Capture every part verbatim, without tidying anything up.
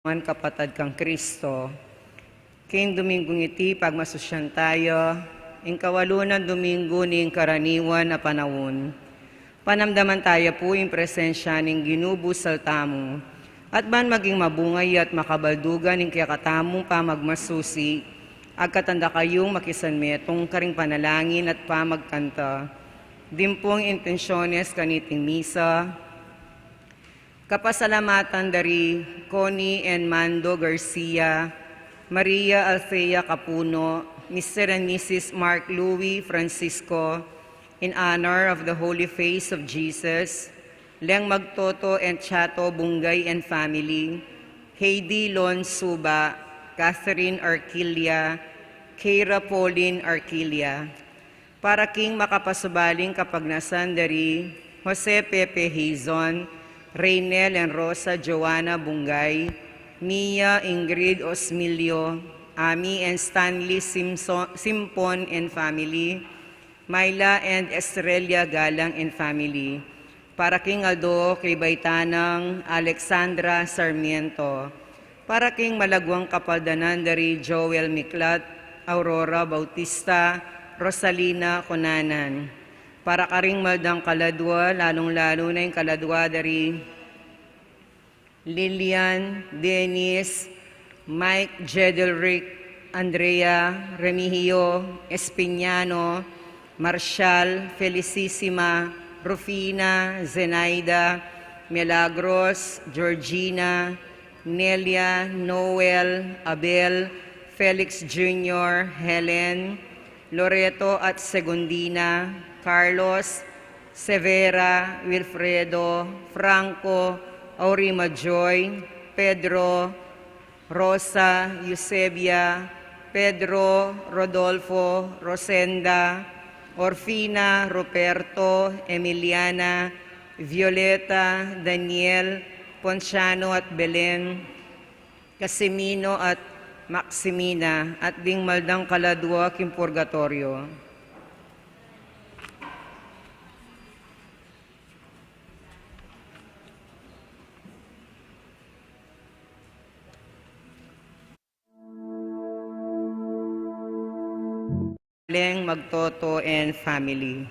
man kapatad kang Kristo. King Dominggung iti, pagmasusyan tayo, ing kawalu nang Domingo ning karaniwan a panaun. Panamdaman tayo pu ing presensya ning Ginu busal tamu, at ban maging mabunga ya at makabaldugan ing kekatamung pamagmasusi, agkatan da kayung makisanmetung karing panalangin at pamagkanta. Dimpung intensyones kaniting misa, kapasalamatan da ri Connie and Mando Garcia, Maria Althea Capuno, Mister and Missus Mark Louis Francisco, in honor of the Holy Face of Jesus, Leng Magtoto and Chato Bungay and family, Heidi Lon Suba, Catherine Arquilla, Keira Pauline Arquilla. Para king makapasubaling kapagnasan da ri Jose Pepe Hizon, Reynel and Rosa Joanna Bungay, Mia Ingrid Osmilio, Ami and Stanley Simpson, Simpon and family, Myla and Estrella Galang and family. Para king aldo kay Baytanang Alexandra Sarmiento. Para king malaguang kapaldanan da ri Joel Miklat, Aurora Bautista, Rosalina Cunanan. Para karing maldang kaladua, lalung-lalu na ing kaladua da ri Lilian, Dennis, Mike, Jedelrick, Andrea, Remigio, Espiniano, Marshall, Felicissima, Rufina, Zenaida, Milagros, Georgina, Nelia, Noel, Abel, Felix Junior, Helen, Loreto at Segundina, Carlos, Severa, Wilfredo, Franco, Aurima Joy, Pedro, Rosa, Eusebia, Pedro, Rodolfo, Rosenda, Orfina, Ruperto, Emiliana, Violeta, Daniel, Ponciano at Belen, Casimino at Maximina, at ding maldang kaladua king purgatorio. Leng Magtoto and family.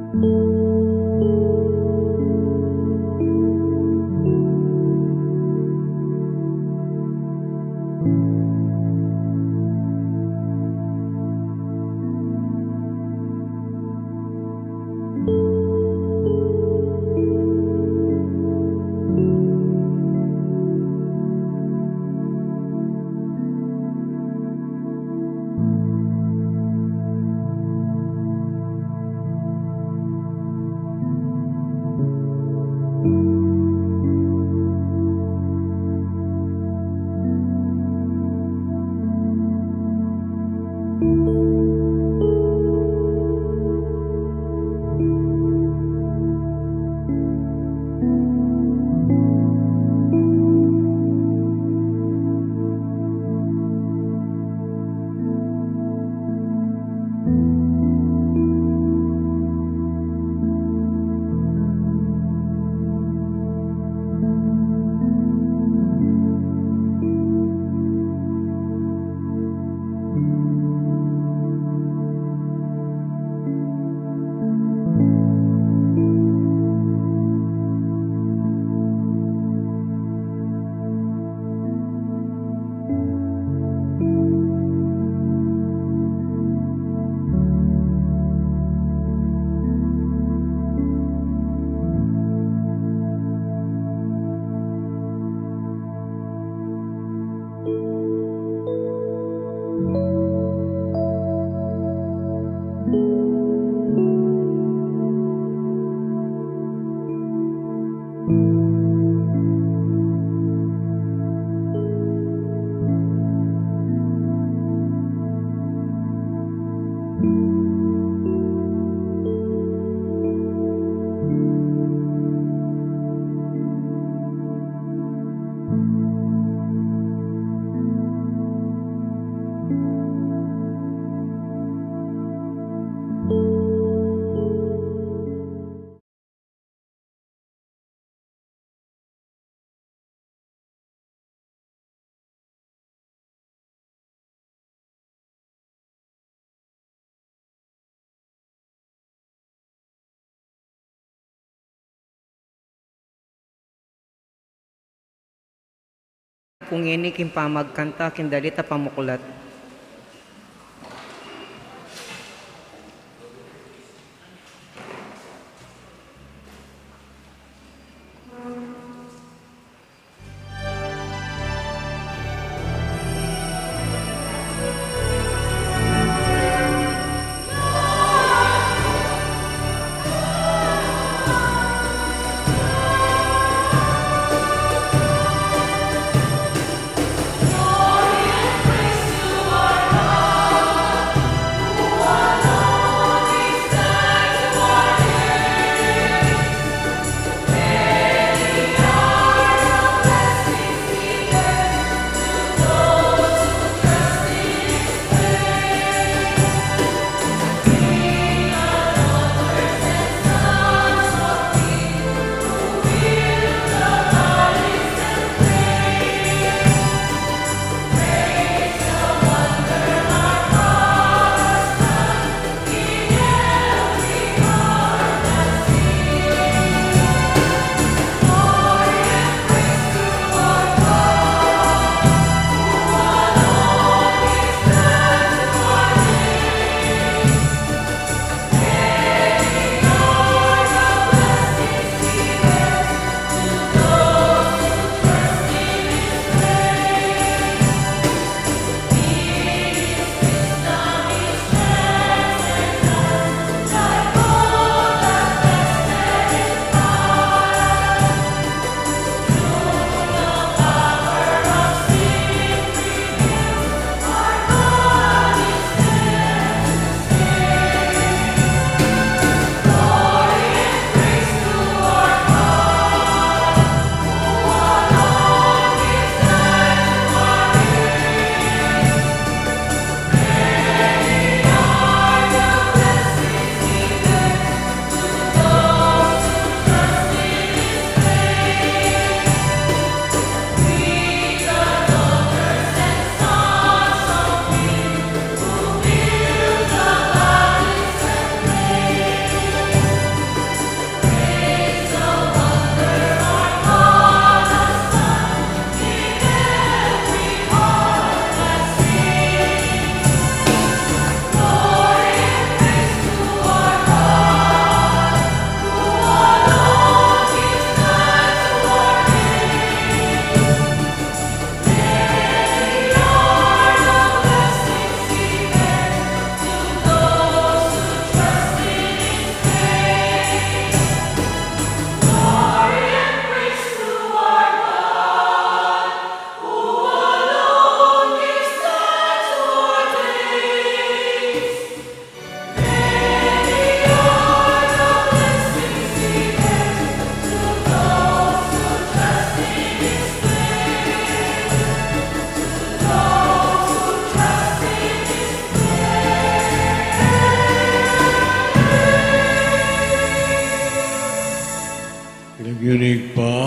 Pu ngeni king pamagkanta king dalit a pamuklat.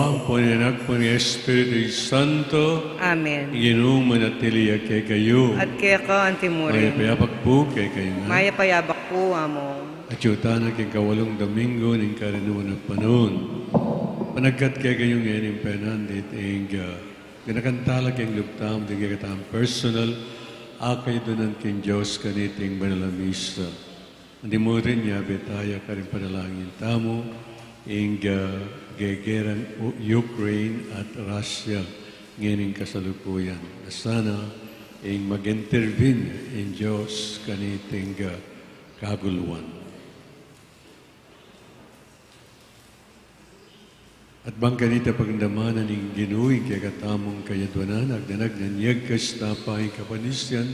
Ampo ning Anak, ampo ning Espiritu Santo. Amen. Ing Ginu manatili ya kekayu. At keka antimurin. Mayap a yabak pu kekayu ngan. Mayap a yabak pu, Among. Atyu tana king kawalung Domingo ning Karinuan a Panun. Panagkat kekayu ngeni ing penandit ing, ah, ganakan tala king lub tamu ding kekatamung personal a kayadwanan king Dios kaniting banal a misa. Antimurin, yabe taya karing panalangin tamu ing, ah, gegerang U-, Ukraine at Russia ngening kasalukuyan. Na sana ing mag-intervene ing Dios kaniting, ah, kaguluan. At bang kanita pagdamanan ning Ginu ing kekatamung kayadwanan, agna-agna ning agkasta pa ing kapanisian,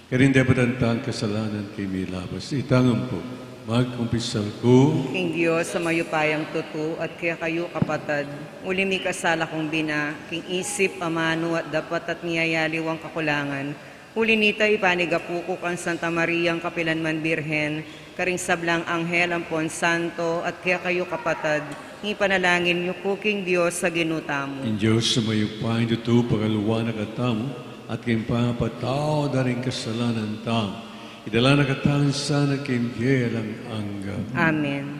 karing depatan tang kasalanan king milabas. Itang ampo, magkumpisal ku king Dios a mayupayang tutu, at kekayu kapatad, uli mikasala kung bina, king isip, amanu, at dapat at miyayaliwang kakulangan, uli nita, ipanigapu ku kang Santa Mariang kapilanman Birhen, karing sablang anghel ampon santo, at kekayu kapatad, ipanalangin yu ku king Dios a Ginu tamu. Ing Dios a mayupayang tutu pagaluan na katamu, at king pangapatawad da ring kasalanan tamu, idala na katamu sana king bie alang angga. Amen.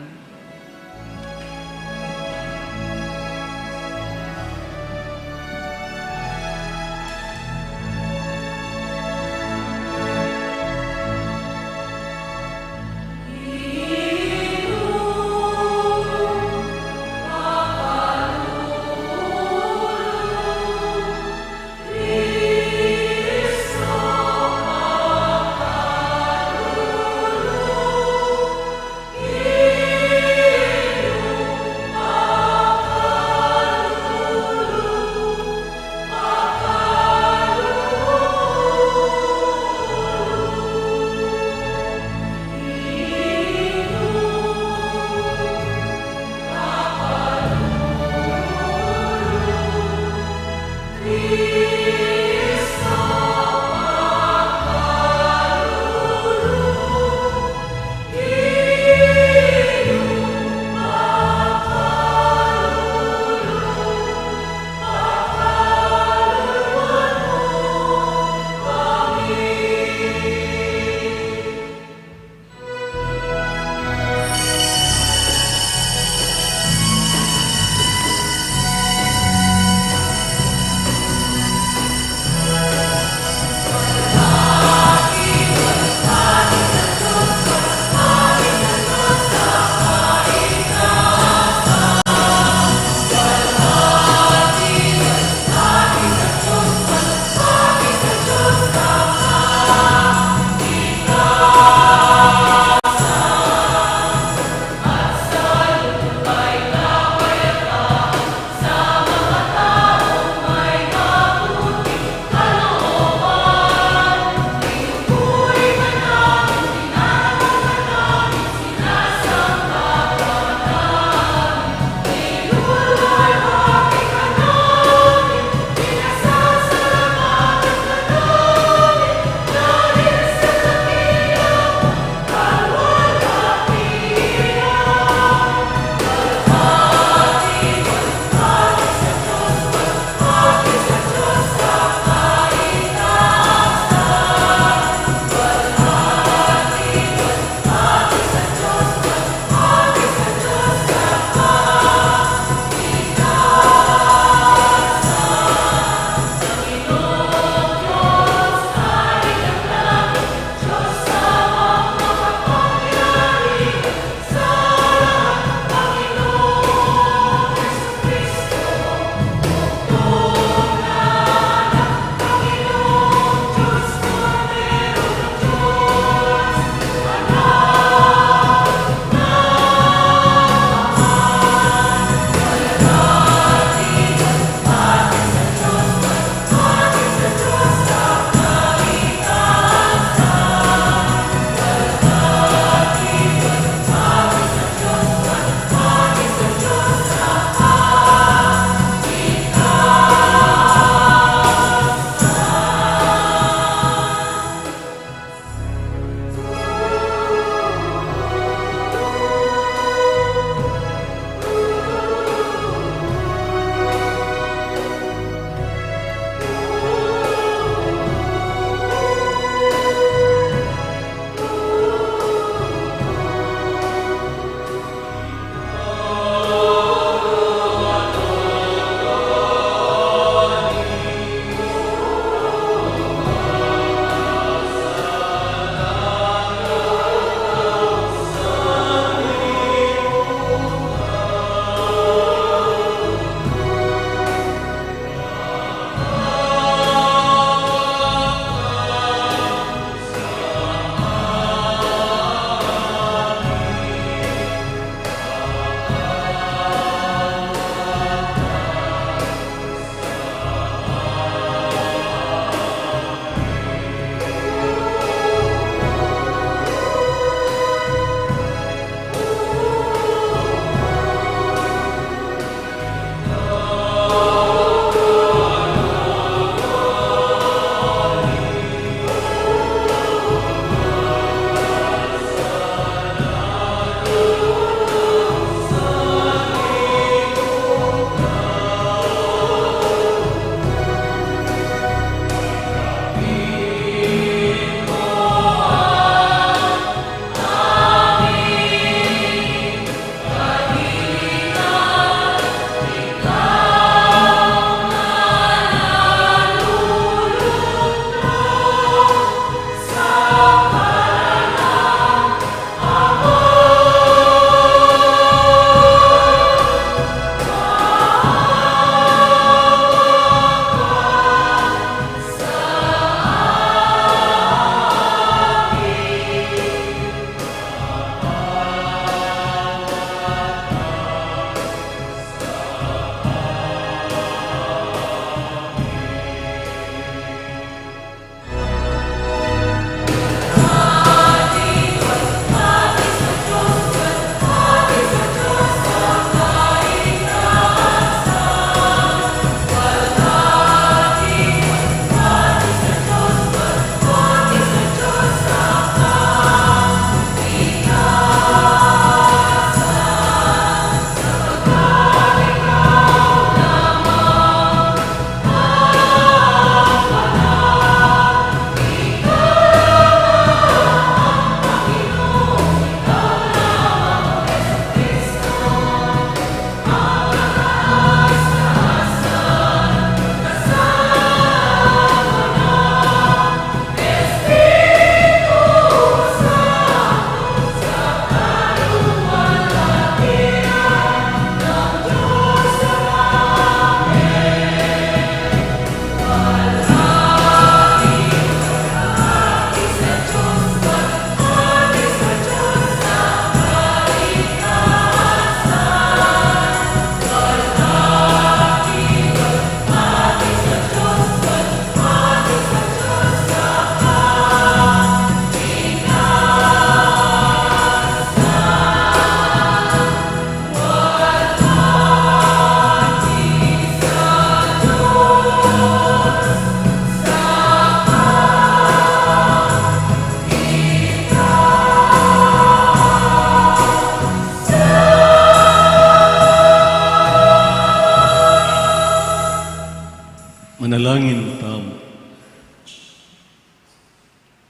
Panalangin tamu.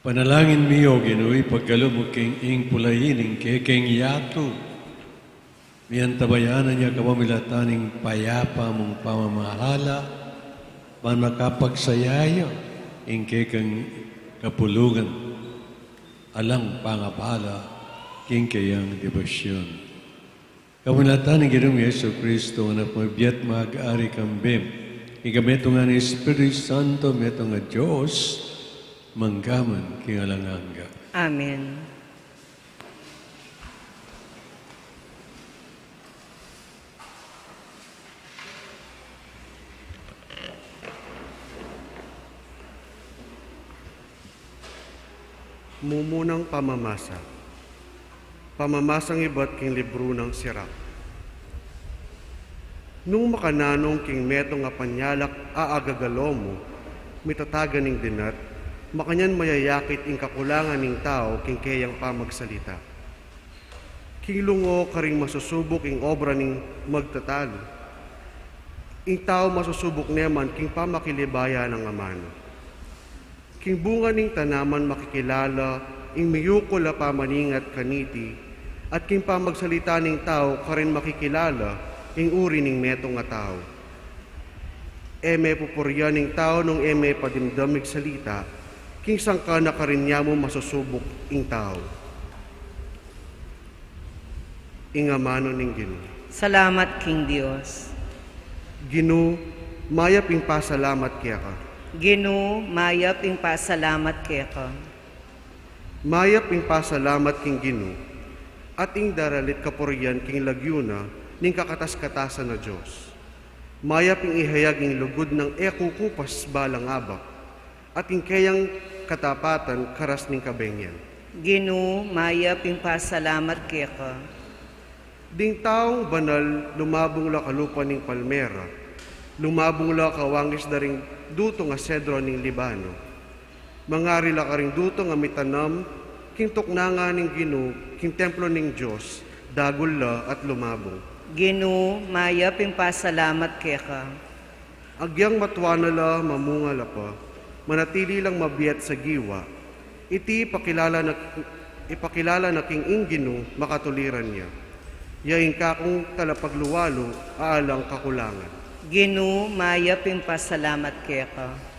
Panalangin mi, O Ginu, ipagkalub mu king ing pulayi ning kekeng yatu, miantabayanan ya kapamilatan ning payapa mung pamamahala, ban makapagsaya ya ing kekeng kapulungan, alang pangabala king keyang debosyon. Kapamilatan ning Ginung Jesucristo, Anak mu, bie at mag-ari kambe, ing kametungan ning Espiritu Santo, metung a Dios, mangga man king alang angga. Amen. Mumunang pamamasa. Pamamasang ibat king libru nang Sirak. Nung makananung king metung a panyalak a agagalo mu, mitatagan ning dinat, makanyan mayayakit ing kakulangan ning tau king keyang pamagsalita. King lungo karing masusubuk ing obra ning magtatalu, ing tau masusubuk ne man king pamakilibaya nang amanu. King bunga ning tanaman makikilala ing miyukul a pamaningat kaniti, at king pamagsalita ning tau karin makikilala ing uri ning metung a tau. E me pupurian ing tau nung e me padimdam migsalita, king sangkan a karin ya mu masusubuk ing tau. Ing amanu ning Ginu. Salamat king Dios. Ginu, mayap ing pasalamat keka. Ginu, mayap ing pasalamat keka. Mayap ing pasalamat king Ginu, at ing daralit kapurian king lagyu na ning kakatas-katasan a Dios. Mayap ing ihayag ing lugud nang e kukupas balang abak, at ing keyang katapatan karas ning kabengian. Ginu, mayap ing pasalamat keka. Ding taung banal, lumabung la kalupa ning palmera, lumabung la kawangis da ring dutung a sedro ning Libano. Mangari la karing dutung a mitanam king tuknangan ning Ginu, king templo ning Dios, dagul la at lumabung. Ginu, mayap ing pasalamat keka. Agyang matua na la, mamunga la pa, manatili lang mabiat sa giwa, iti ipakilala na, ipakilala na king ing Ginu makatuliran ya. Ya ing kakung talapagluwalu a alang kakulangan. Ginu, mayap ing pasalamat keka.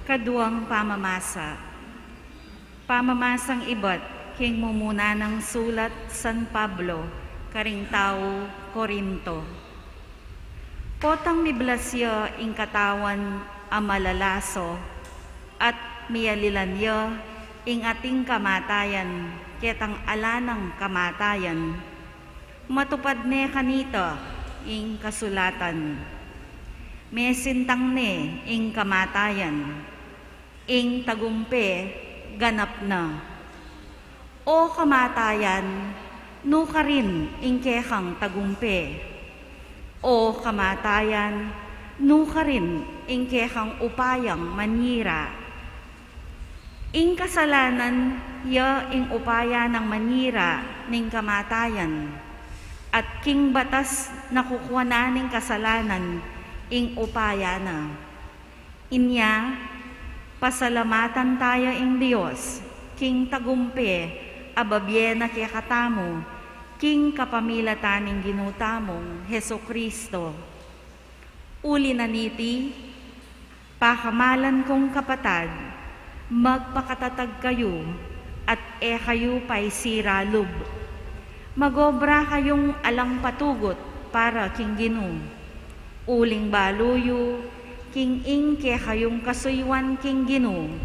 Kaduang pamamasa. Pamamasang ibat king mumuna nang sulat San Pablo karing tau Corinto. Potang miblas ya ing katawan a malalaso, at miyalilan ya ing ating kamatayan ketang ala nang kamatayan, matupad ne kanita ing kasulatan, mesintang ne ing kamatayan, ing tagumpe ganap na. O kamatayan, nu karin ing kekang tagumpe? O kamatayan, nu karin ing kekang upayang manira? Ing kasalanan ya ing upaya nang manira ning kamatayan, at king batas na kukua na ning kasalanan ing upaya na. Inya, pasalamatan taya ing Dios king tagumpe a babie na kekatamu king kapamilatan ning Ginu tamung Jesu-Cristo. Uli na niti, pakamalan kung kapatad, magpakatatag kayu at e kayu paisira lub. Mag-obra kayung alang patugut para king Ginu. Uling balu yu king ing kekayung kasuyuan king Ginu,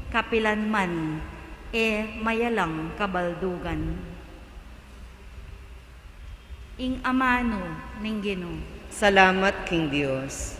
kapilan man e mayalang kabaldugan. Ing amanu ning Ginu. Salamat king Dios.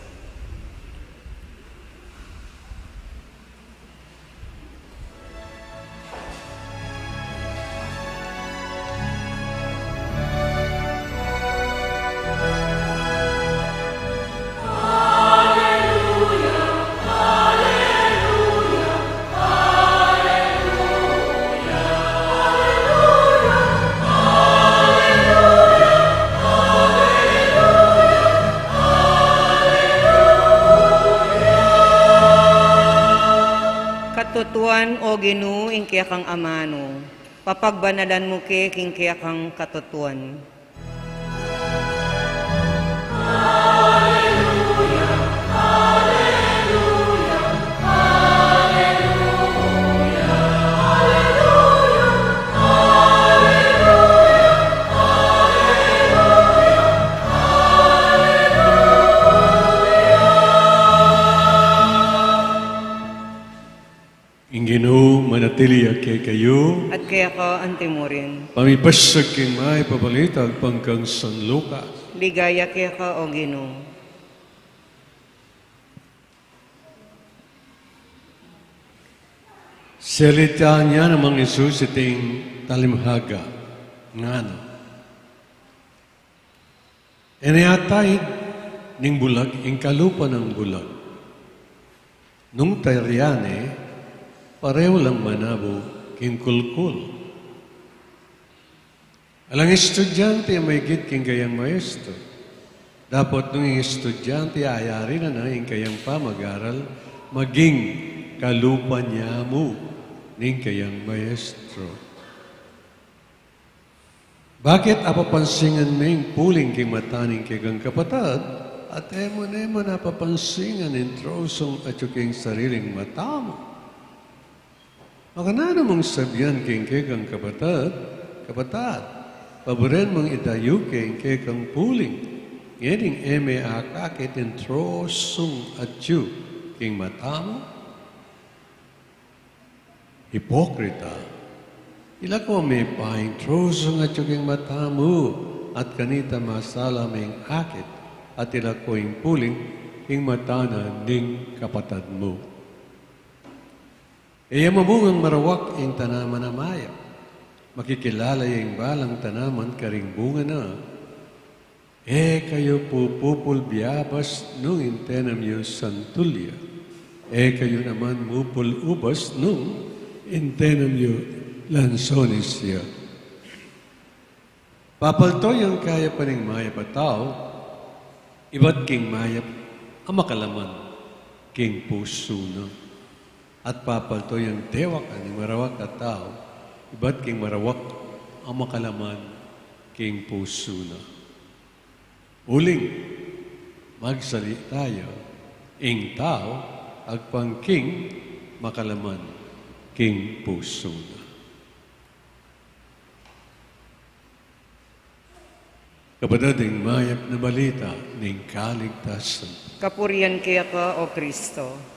Ban, O Ginu, ing kekang amanu, papagbanalan mu ke king kekang katutuan. Ing Ginu manatili ya kekayu. At keka antimurin. Pamibasag king Mayap a Balita agpang kang San Lucas. Ligaya keka, O Ginu. Salitan ya namang Jesus iting talimhaga, ngana: E ne ataid ning bulag ing kalupa nang bulag. Nung tayrian ne, pareho lang manabu king kulkul. Alang estudyante a maigit king kayang maestro. Dapot nung ing estudyante ayari na na ing kayang pamag-aral, maging kalupa ne mu ning kayang maestro. Bakit apapansingan me ing puling king mata ning kekang kapatad, at e mu ne man apapansingan ing trosung atyu king sariling mata mu? Makananu mung sabian king kekang kapatad, Kapatad, paburen mung idayu ke ing kekang puling, ngening e me akakit ing trosung atyu king mata mu? Hipokrita, ilako me pa ing trosung atyu king mata mu, at kanita masala meng akit, at ilako ing puling king mata na ning kapatad mu. E ya mamungang marawak ing tanaman a mayap. Makikilala ya ing balang tanaman karing bunga na. E kayu pupupul biabas nung ing tenam yu santol ya. E kayu naman mupul ubas nung ing tenam yu lansones ya. Papalto yang kayapan ning mayap a tau ibat king mayap a makalaman king pusu na. At papalto yang tewak ning marawak a tau ibat king marawak a makalaman king pusu na. Uling magsalita ya ing tau agpang king makalaman king pusu na. Kapatad, ing mayap na balita ning kaligtasan. Kapurian keka, O Kristo.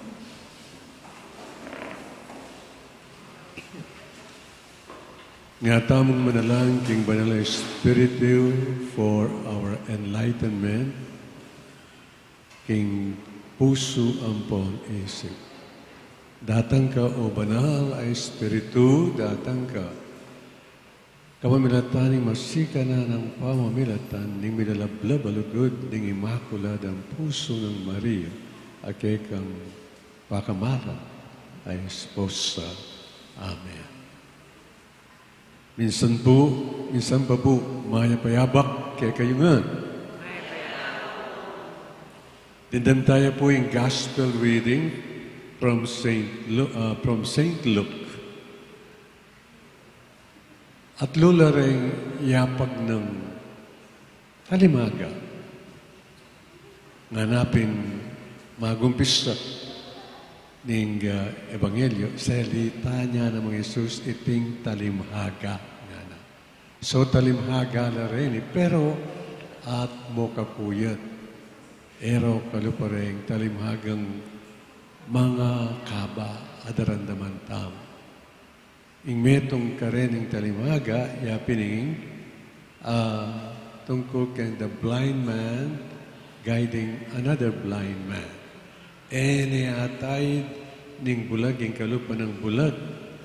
Nga tamung manalangin king Banal a Espiritu for our enlightenment, king pusu ampon isip. Datang ka, O Banal a Espiritu, datang ka. Kapamilatan ning masikan a pamamilatan ning milalablab a lugud ning Imakuladang Pusu nang Maria, a kekang pakamalan a esposa. Amen. Minsan pu, minsan pa pu, mayap a yabak kekayu ngan. Dimdam taya pu ing gospel reading from Saint Lu-, ah, from Saint Luke. Atlu la reng yapag nang talimaga. Ngana pin magumpisa ning, ah, ebanghelyo, salita na namang Jesus iting talimhaga, ngana. So, talimhaga la reni, pero at mo kakuyat. E ra kalupa reng talimhagang mangakaba a daramdaman tamu. Ing metung karening talimhaga, ya pin ing, ah, tungkul keng the blind man guiding another blind man. E ne ataid ning bulag ing kalupa nang bulag,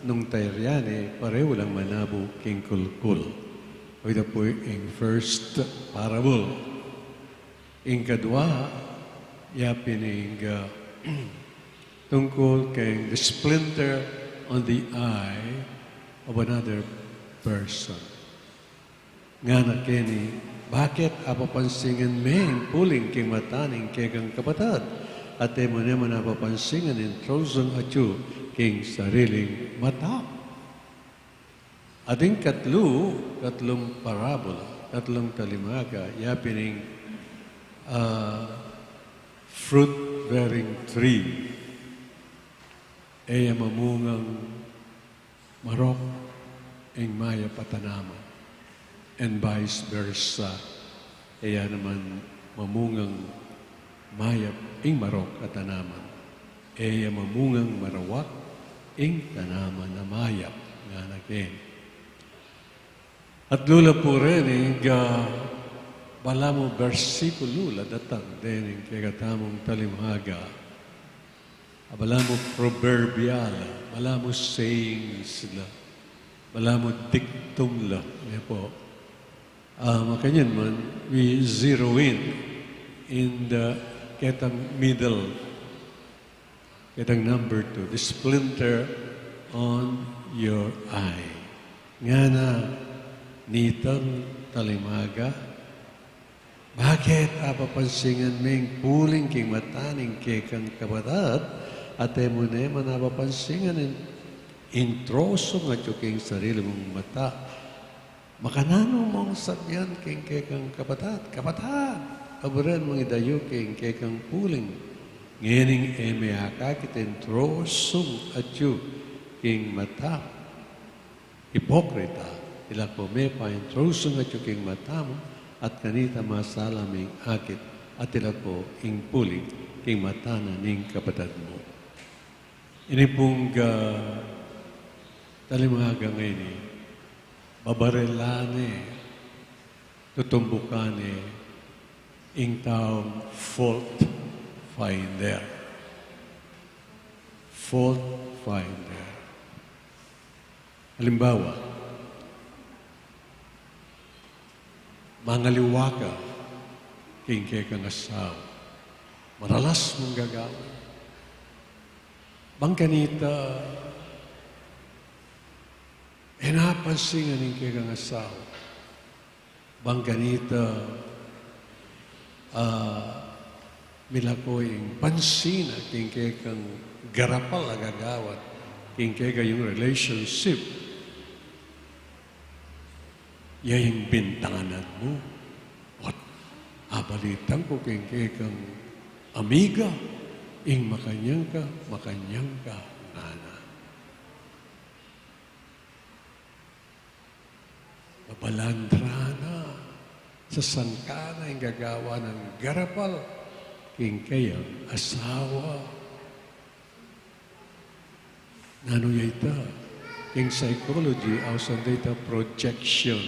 nung tayrian ne, pareho lang manabu king kulkul. O, ita pu ing first parable. Ing kadua, ya pin ing, ah, tungkul keng the splinter on the eye of another person. Ngana keni, bakit apapansingan me ing puling king mata ning kekang kapatad, at e mu ne man apapansingan ing trosung atyu ing sariling mata. Ating katlu, katlung parabola, katlung talimaga, ya pin ing, ah, fruit-bearing tree. E ya mamungang marok ing mayap a tanaman, and vice versa. E ya naman mamungang mayap ing marok a tanaman, e ya mamungang marawak ing tanaman a mayap, ngana keni. At lula pu reni, ing balamu bersikulu la datang dening kekatamung talimaga. A balamu proberbial la, balamu sayings la, balamu dictum la, ne pu. Ah, makanyan man, we zero in, in the ketang middle, ketang number two, the splinter on your eye. Ngana nitang talimaga, bakit apapansingan me ing puling king mata ning kekang kapatad, at e mu ne man apapansingan ing, ing trosung atyu king sarili mung mata? Makananu mung sabian king kekang kapatad, "Kapatad, aburen mung idayu king kekang puling," ngening e me akakit ing trosung atyu king mata? Ipokrita, ilako me pa ing trosung atyu king mata mu, at kanita masala me ing akit, at ilako ing puling king mata na ning kapatad mu. Ini pung, ah, talimaga ngeni, babarilan ne, tutumbukan ne ing taung fault finder. Fault finder. Halimbawa, mangaliwa ka king kekang asawa, maralas mung gagawan. Bang kanita, e na pansingan ing kekang asawa. Bang kanita, ah, milako ing pansin na king kekang garapal a gagawan king kekayung relationship. Ya ing bintangan mu. Ot, abalitan ku king kekang amiga, ing makanyan ka, makanyan ka, ngana. Babalandra na, sasangkan na ing gagawan nang garapal king kayang asawa. Nanu ya ita? King psychology, ausan da ita projection.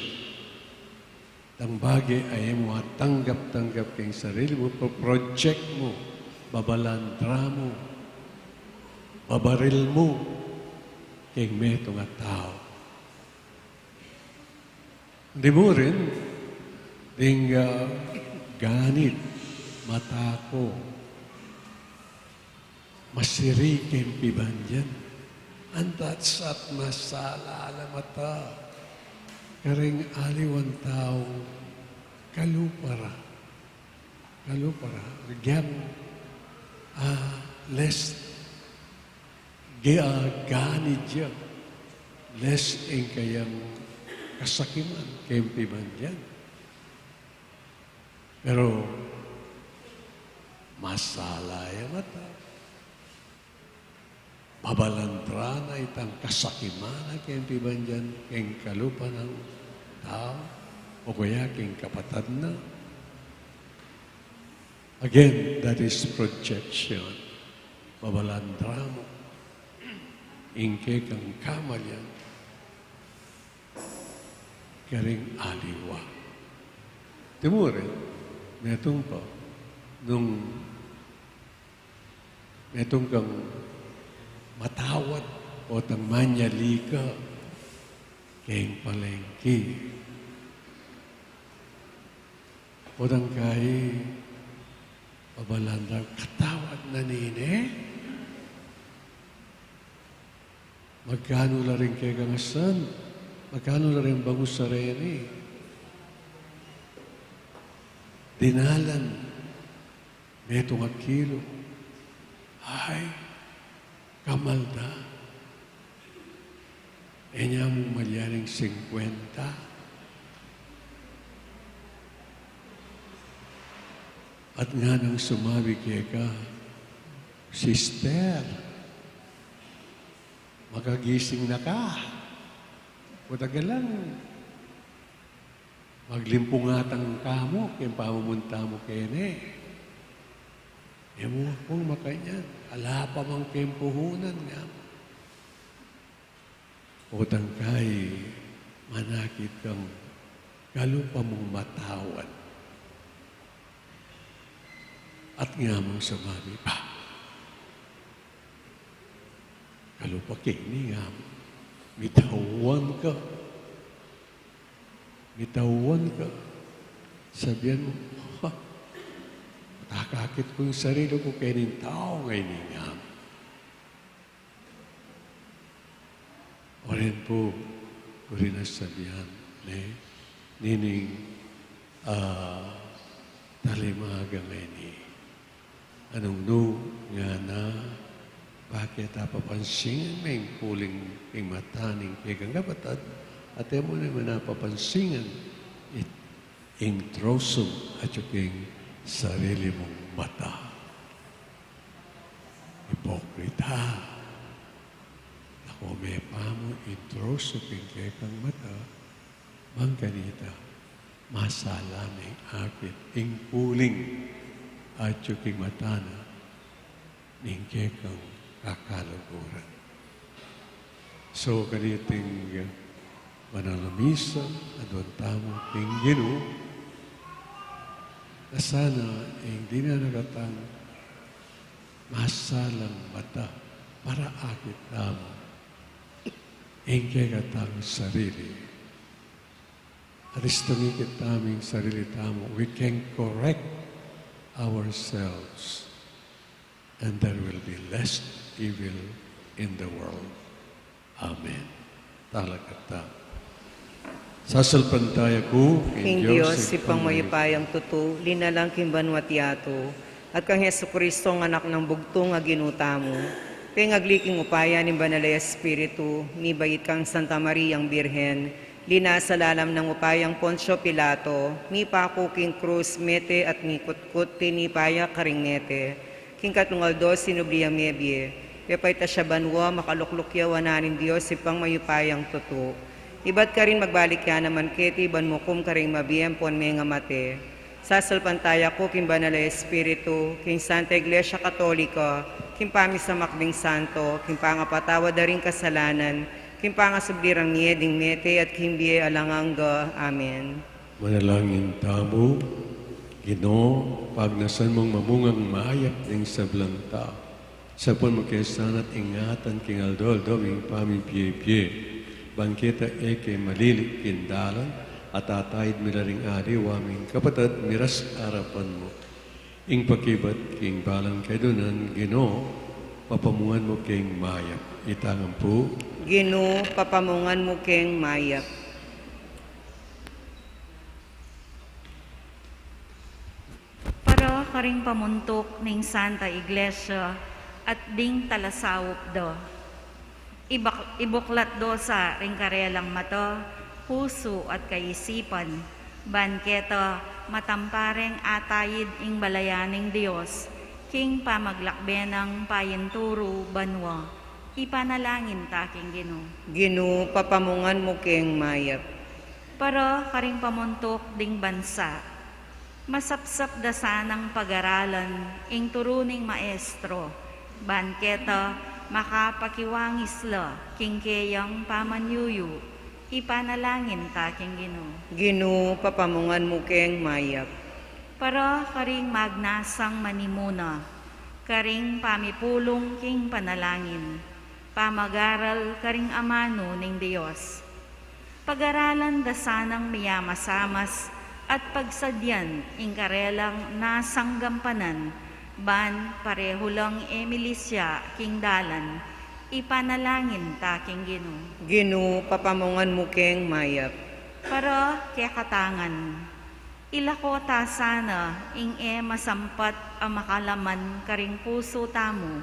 Itang bage a e mu atanggap-tanggap king sarili mu, pro-, project mu, babalandra mu, babaril mu king metung a tau. Dimu rin, ding, ah, ganit, mata ku, masiri king pibandian. Antat sa at masala la mata karing aliwang taung kalupa ra. Kalupa ra, ragyan, ah, les, ge-, ah, ganit ya, les ing kayang kasakiman king pibandian. Pero masala ya mata. Babalandra na itang kasakiman na king pibandian king kalupa nang tau, o kaya king kapatad na. Again, that is projection. Babalandra mu ing kekang kamalian karing aliwa. Timurin, metung pa, nung metung kang matawad o tang manyali ka king palengke. O tang kai, babalandra, katawad na nine? Magkanu la ring kekang asan? Magkanu la ring bangus a reni? Dinalan, metung a kilo. Ay, kamal da. E nya mung malyaring singkwenta. At nganang sumabi keka, "Sister, makagising na ka. Kutagalan, maglimpungatang ka mu keng pamumunta mu keni." E mu kung makanyan, ala pa mang keng puhunan nga. Utang kai, manakit kang kalupa mung matawan. At ngamung sumabi pa, "Kalupa keni ngam, mitawan ka. Mitawan ka." Sabian mu, "Ha? Takakit ku ing sarili ku keni tau ngeni ngam." Oren pu, oren a sabian, ne? Nining, ah, talimaga ngeni. Anung nu ngana, bakit a papansingan me ing puling ing mata ning kekang kapatad, at e mu naman a papansingan it ing troso atyu king sarili mung mata. Ipokrita. Naku, me pa mu ing troso king kekang mata, bang kanita, masala neng akit ing puling atyu king mata na ning kekang kakaluguran. So, kaniting, uh, banal a misa, aduan tamu king Ginu, na sana ing dinan na katang masalang mata para akit tamu ing kekatang sarili. At istung ikit tamu ing sarili tamu, we can correct ourselves. And there will be less evil in the world. Amen. Talakad tamu. Sasalpantaya ku king Dios, Ibpang mayupayang tutu, linalang king banua't yatu, at kang Jesucristo, a Anak nang bugtung a Ginu tamu, pengagli king upaya ning Banal a Espiritu, mibait kang Santa Mariang Birhen, linasa lalam nang upayang Poncio Pilato, mipaku king krus, mete at mikutkut, tinipa ya karing mete. King katlung aldo sinubli yang mebie, pepaitas ya banua, makalukluk ya wanan ning Dios Ibpang mayupayang tutu. Ibat karin magbalik ya naman keti ban mukum karing mabie ampon mengamate. Sasalpantaya ku king Banal a Espiritu, king Santa Iglesia Katolika, king pamisamak ding santo, king pangapatawad da ring kasalanan, king pangasubli rang mie ding mete, at king bie alang angga. Amen. Manalangin tamu. Ginu, pagnasan mung mamungang mayap ding sablang tau, sapun mu ke sana't ingatan king aldo-aldo ming pamibie-bie, ban keta e ke malilig king dalan, at ataid mi la ring aliwa ming kapatad miras arapan mu. Ing pakibat king balang kaidunan, Ginu, papamungan mu keng mayap. Itang ampu. Ginu, papamungan mu keng mayap. Para karing pamuntuk ning Santa Iglesia at ding talasaup da. Ibak-, ibuklat do sa ring karelang mata, pusu at kaisipan, ban keta matampareng ataid ing balayan ning Dios, king pamaglakbe nang payinturu banua. Ipanalangin ta king Ginu. Ginu, papamungan mu keng mayap. Para karing pamuntuk ding bansa. Masapsap da sanang pagaralan ing turu ning maestro, ban keta makapakiwangis la king keyang pamanyuyu. Ipanalangin ta king Ginu. Ginu, papamungan mu keng mayap. Para karing magnasang manimuna, karing pamipulung king panalangin, pamagaral karing amanu ning Dios. Pagaralan da sanang miyamasamas at pagsadyan ing karelang nasang gampanan, ban parehu lang e milisya king dalan. Ipanalangin ta king Ginu. Ginu, papamungan mu keng mayap. Para kekatangan. Ilako ta sana ing e masampat a makalaman karing pusu tamu,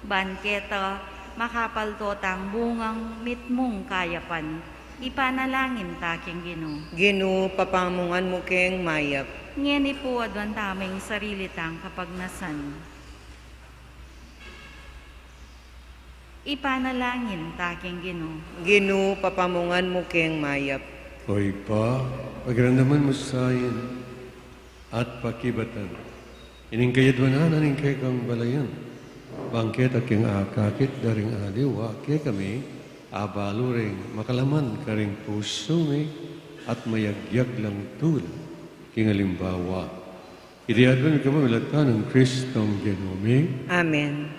ban keta Makapaltotang bungang mitmung kayapan, ipanalangin ta king Ginu. Ginu, papamungan mu keng mayap. Ngeni pu aduan tamu ing sarili tang kapagnasan. Ipanalangin ta king Ginu. Ginu, papamungan mu keng mayap. O Ibpa, pakiramdaman mu sa ining at pakibatan ining kayadwanan ning kekang balayan. Bang keta king akakit da ring aliwa kekami, abalu ring makalaman karing pusu mi at mayagyag lang tula king alimbawa. Iti aduan mi king pamilatan nang Kristong Ginu mi. Amen.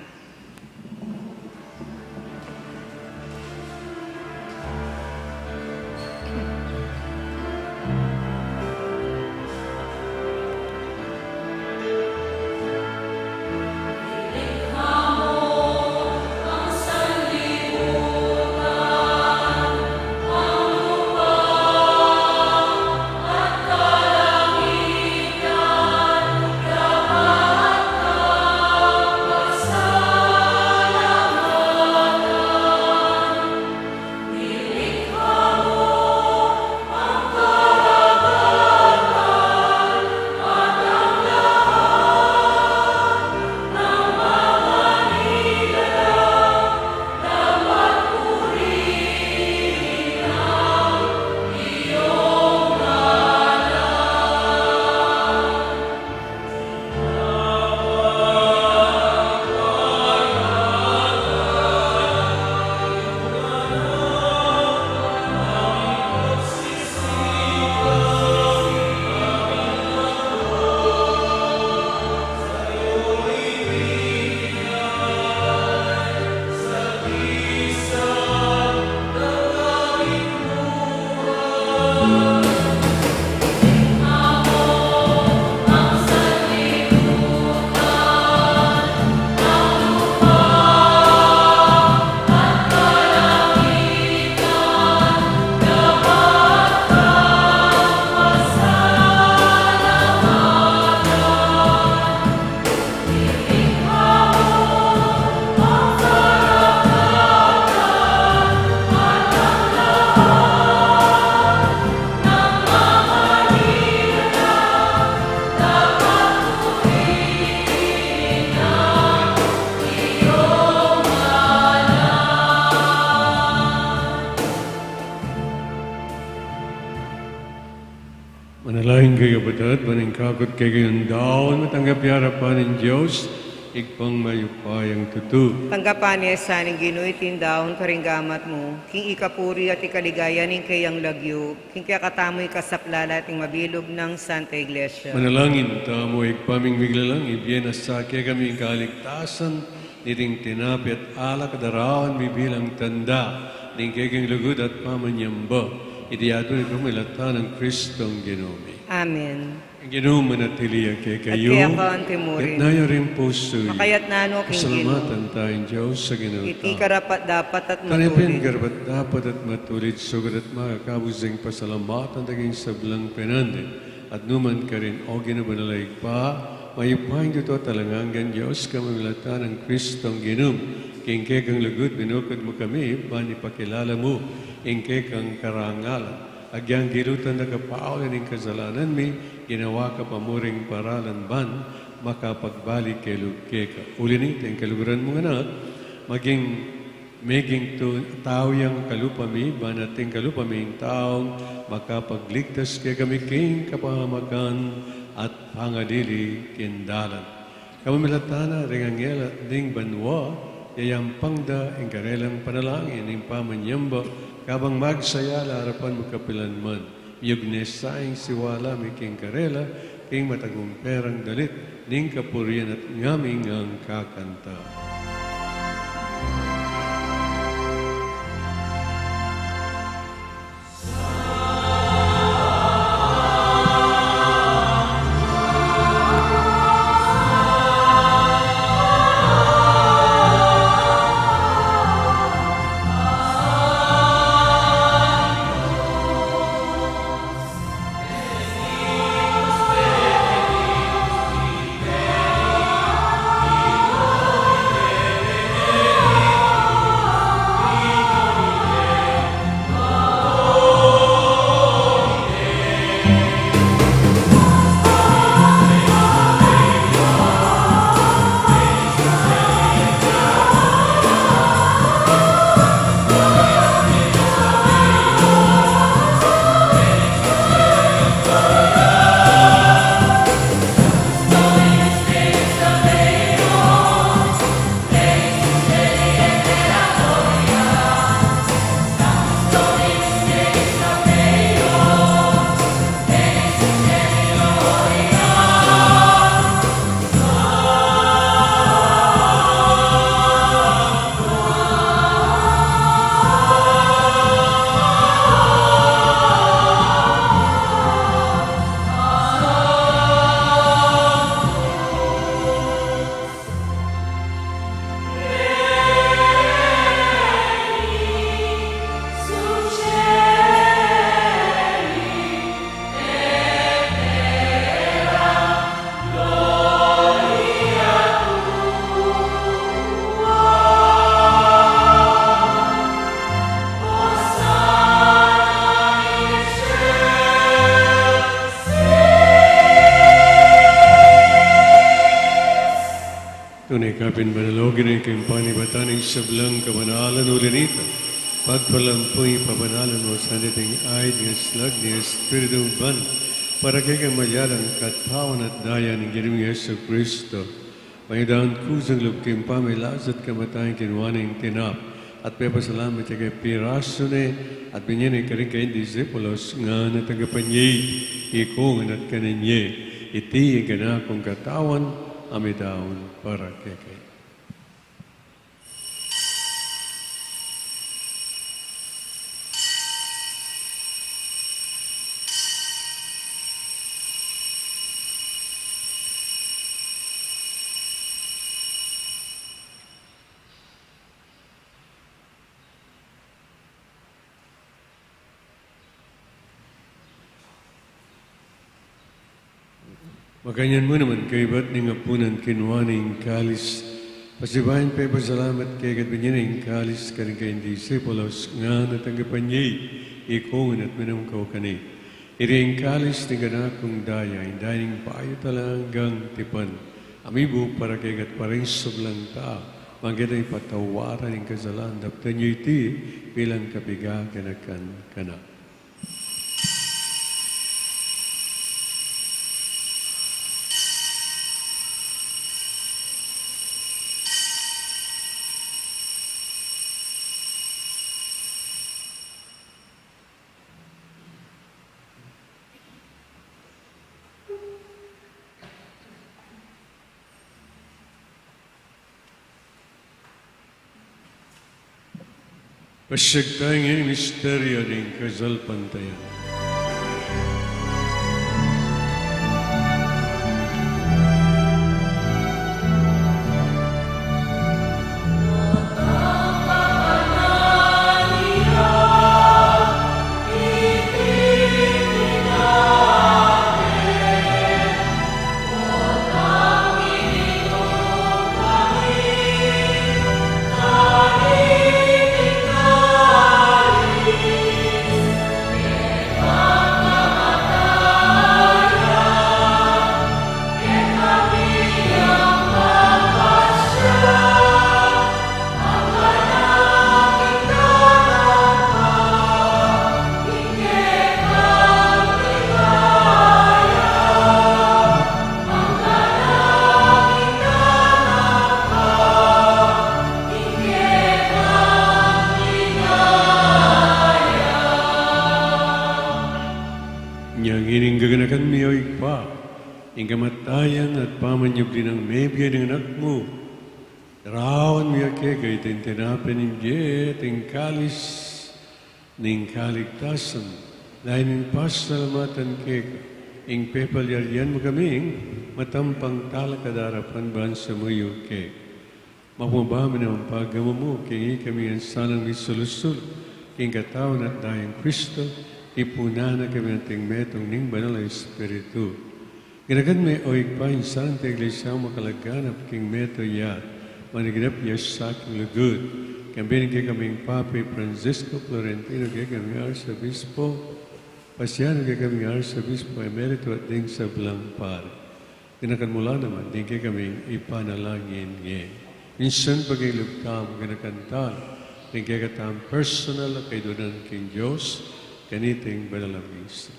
Manalangin kayu, kapatad, ban ing kakut kekayung daun matanggap ya king arapan ning Dios, Ibpang mayupayang tutu. Tanggapan na sa ning Ginu iting daun karing gamat mu, king ikapuri at ikaligaya ning kayang lagyu, king kekatamu ikasaplala at ing mabilug nang Santa Iglesia. Manalangin tamu. Ibpa ming miglalang, ibie na sa kekami ing kaligtasan niting tinape at alak a daraun mi bilang tanda ning kekeng lugud at pamanyamba. Iti aduan mi king pamilatan nang Kristong Ginu mi. Amen. Ing Ginu manatili ya kekayu. At keka mu rin. Itas yu ring pusu yu. Makatas no king Ginu. Pasalamatan taya ing Dios a Ginu ta. Iti karapat-dapat at matulid. Tana pin karapat-dapat at matulid, sukat at makakabus ing pasalamatan da king sablang penandit at nukarin man. O Ginu, banal a Ibpa, mayupayang tutu at alang anggang Dios, kapamilatan nang Kristong Ginu mi, king kekang lugud binukud mu kami ban ipakilala mu ing kekang karangalan. Agyang gilutan da ka pauli ning kasalanan mi, ginawa ka pa mu ring paralan ban makapagbalik kami keka. Uli na nita, ing kaluguran mung Anak, maging, meging tu-, tau yang kalupa mi, ban ating kalupa mi ing taung makapagligtas kekami king kapahamakan at pangalili king dalan. Kapamilatan na ring anghel ning banua, yayampang da ing karelang panalangin ning pamanyamba, kabang magsaya la arapan mu kapilan man. Miyugne sa ing siwala mi king karela, king matagumpe rang dalit ning kapurian at ngaming kakanta. Tune kapin banal, o Ginu, king panibatan ning sablang kabanalan, uli na nita pagpalampu ing pabanalan mu sa king ain ning Espiritu Banal, para kekami maging katawan at daya ning Ginu ming Jesucristo. Mayupayang kusang lub king pamilasa at kamatayan, kinuan ne ing tinape at pepasalamat ya keka, pirasu ne at binye ne karing kayang disipulos, ngana, tanggapan ye iti, ikongan at kanan ye. Iti ing kanakung katawan a midaun para kekayu. Makanyan mu naman, kaybat ning apunan, kinuan ne ing kalis, pasibayu yang pepasalamat keka at binye ne ing kalis karing kayang disipulos, ngana, tanggapan ye iti, ikongan at minum kayu keni. Iti ing kalis ning kanakung daya, ing daya ning bayu at alang anggang tipan, a mibubuk para kekayu at para king sablang tau, para king patawaran ning kasalan. Daptan ye iti bilang kapiga kanakan. Pasiag tamu king misteryu ning kasalpantayanan. Inya ngeni ing gaganakan mi, o Ibpa, ing kamatayan at pamanyubli nang mebie ning Anak mu, daraun mi keka iting tinape ning bie at ing kalis ning kaligtasan, daya ning pasalamatan keka, ing pepalyarian mu kaming matampang talakad arapan ban sumuyu keka. Mapakumbaba mi naman ing pagmamung mu, king ikami ngan sanang misulu-sulu king katawan at daya nang Kristo, tipunan na kami anting metung ning Banal a Espiritu. Ganakan me, o Ibpa, ing Santa Iglesia mu makalaganap king metung ya, maniganap ya sa king lugud. Kambe ning kekaming Papa i Francisco, Florentino kekaming Arsobispo, Pasiano kekaming Arsobispo Emerito, at ding sablang pari. Ganakan mu la naman ding kekaming ipanalangin ngeni. Minsan pa king lub tamu, ganakan tala ding kekatamung personal a kaiduanan king Dios, kaniting banal a misa.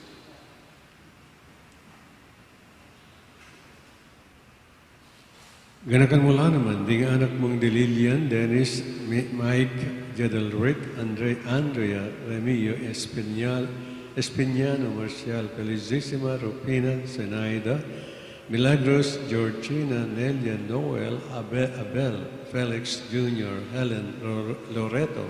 Ganakan mu la naman ding anak mung di Lilian, Dennis, Mi-, Mike, Jadelric, Andre-, Andrea, Remio, Espinal-, Espiniano, Marcial, Felicissima, Rufina, Zenaida, Milagros, Georgina, Nelia, Noel, Abe-, Abel, Felix Junior, Helen, Ro-, Loreto,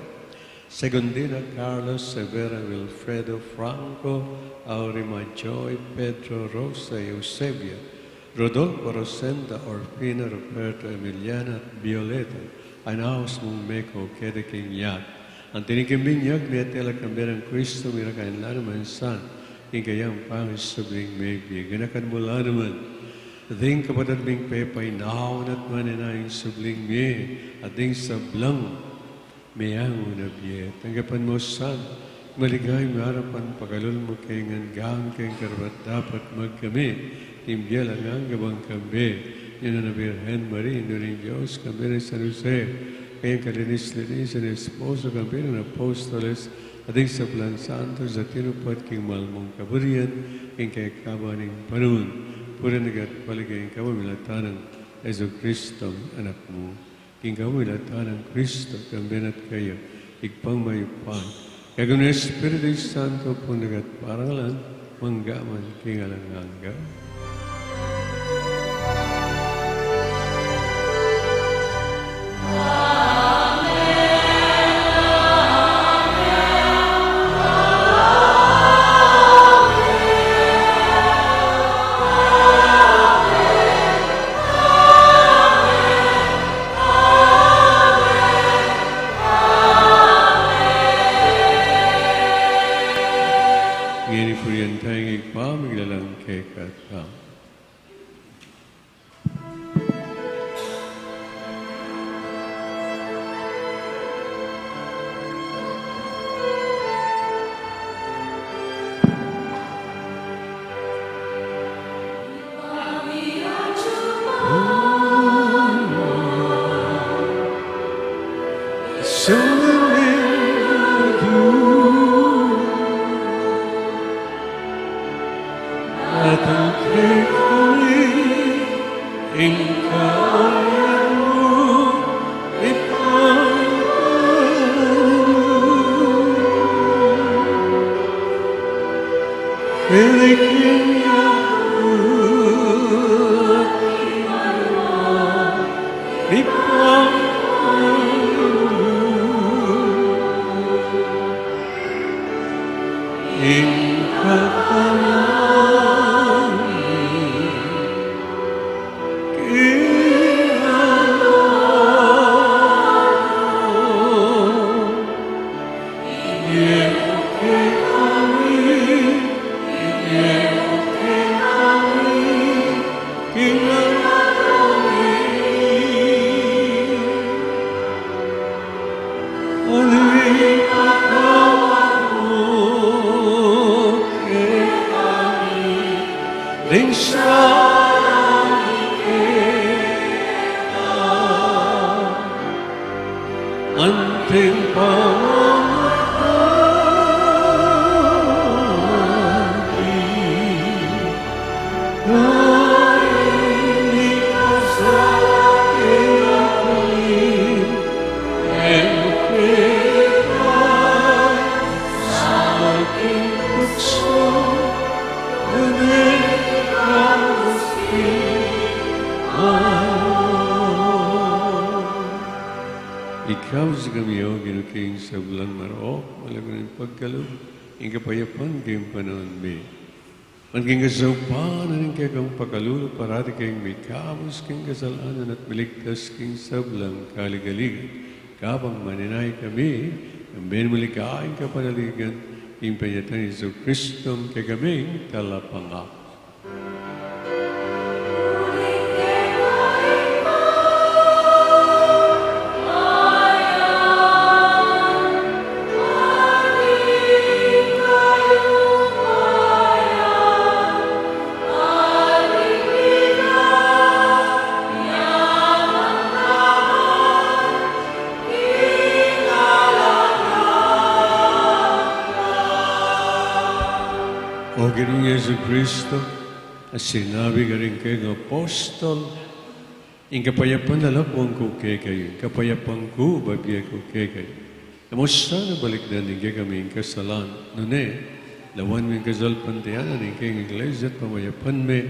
Segundina, Carlos, Severa, Wilfredo, Franco, Aurima, Joy, Pedro, Rosa, Eusebia, Rodolfo, Rosenda, Orfina, Roberto, Emiliana, Violeta, a inaus mung meko keti king yatu. Anti ning king binyag mi, at e la kambe nang Kristo, mirakan la naman sana king kayang pangasubling mebie. Ganakan mu la naman ding kapatad ming pepainawa at manenaya king subling mie, at ding sablang meyangu na bie. Tanggapan mu sana king maligayang arapan, pakalulu mu kami ngan gawang keng karapat-dapat magkamit king bie alang angga bang kambe, Ina na Birhen Maria, Indu ning Dios, kambe nang San Jose, kayang kalinis-linis a esposo, kambe nang apostoles, at ding sablang santos a tinupat king mal mung kaburian, king kekaban ning panaun, purian da ka at paligayan ka, pamilatan nang Jesucristo, Anak mu. King kapamilatan nang Kristo, kambe na at kaya, Ibpang mayupaya, kayabe ning Espiritu Santo, purian da ka at parangalan, mangga man king alang angga. Ngeni purian taya ing Ibpa, milalang kekatamu. Datang kekami ing kahalan mu, Ibpa. Pilikin niya, Ibpa. Ing kakanan king aldo, ibie mu kekami, ibie mu kekami king aldo ngeni. Uli patawad mu kekami ding sala mi keka, anti ing pamamatawad mi. Ikabus kami, O Ginu, king sablang marok, malago ning pagkalub, ing kapayapan king panaun mi. Ban king kasaupan ning kekang pakalulu, parati kaming mikabus king kasalanan at miligtas king sablang kaligaligan. Kabang maninaya kami, kambe mu king kapanaligan, king panyatang nang Jesucristo, ing kekaming Talapangabus. O Ginung Jesucristo, a sinabi karing kekang apostol, ing kapayapan lakuan ku kekayu, ing kapayapan ku bibie ku kekayu. E mu sana balikdan ing kekaming kasalanan, nune lawan mu ing kasalpantayanan ning kekang Iglesia at pamayapan me,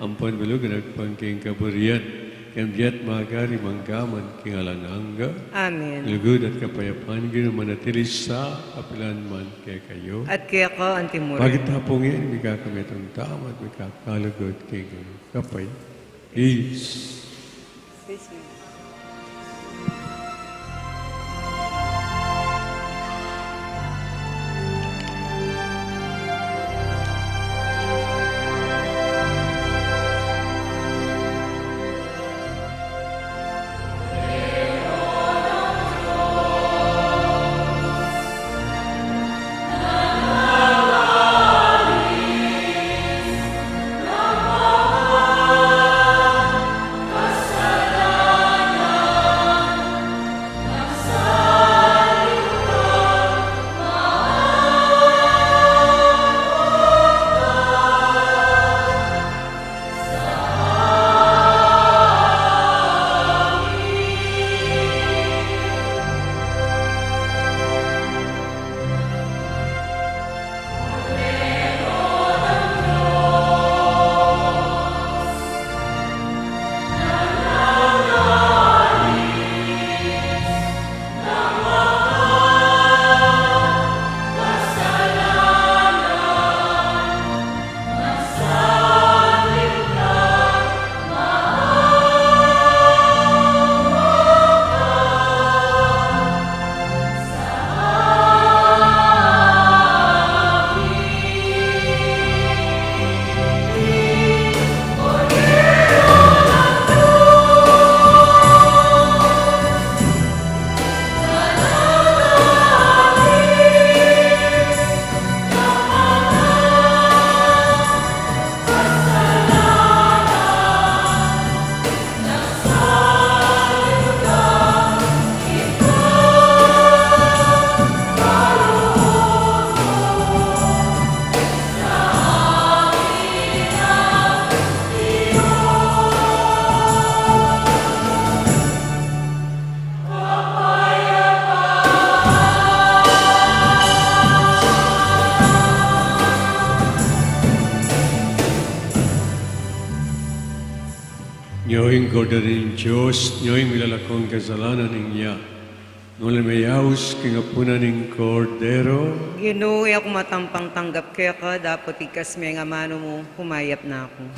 ampo ing bulug ning agpang king kaburian, king bie at magari mangga man king alang angga. Amen. Lugud at kapayapan ning Ginu manatili sa kapilan man kekayu. At keka anti murin. Bagit tapungi, mikakamitang tama at mikakalugud king kapay. Peace. Peace. Ing Kordero ning Dios, nya ing milalako king kasalanan ning mundo. Nune meyaus king apunan ning Kordero. Ginu, e ku matampang tanggap keka, dapot igkas me ing amanu mu, kumayap na ku.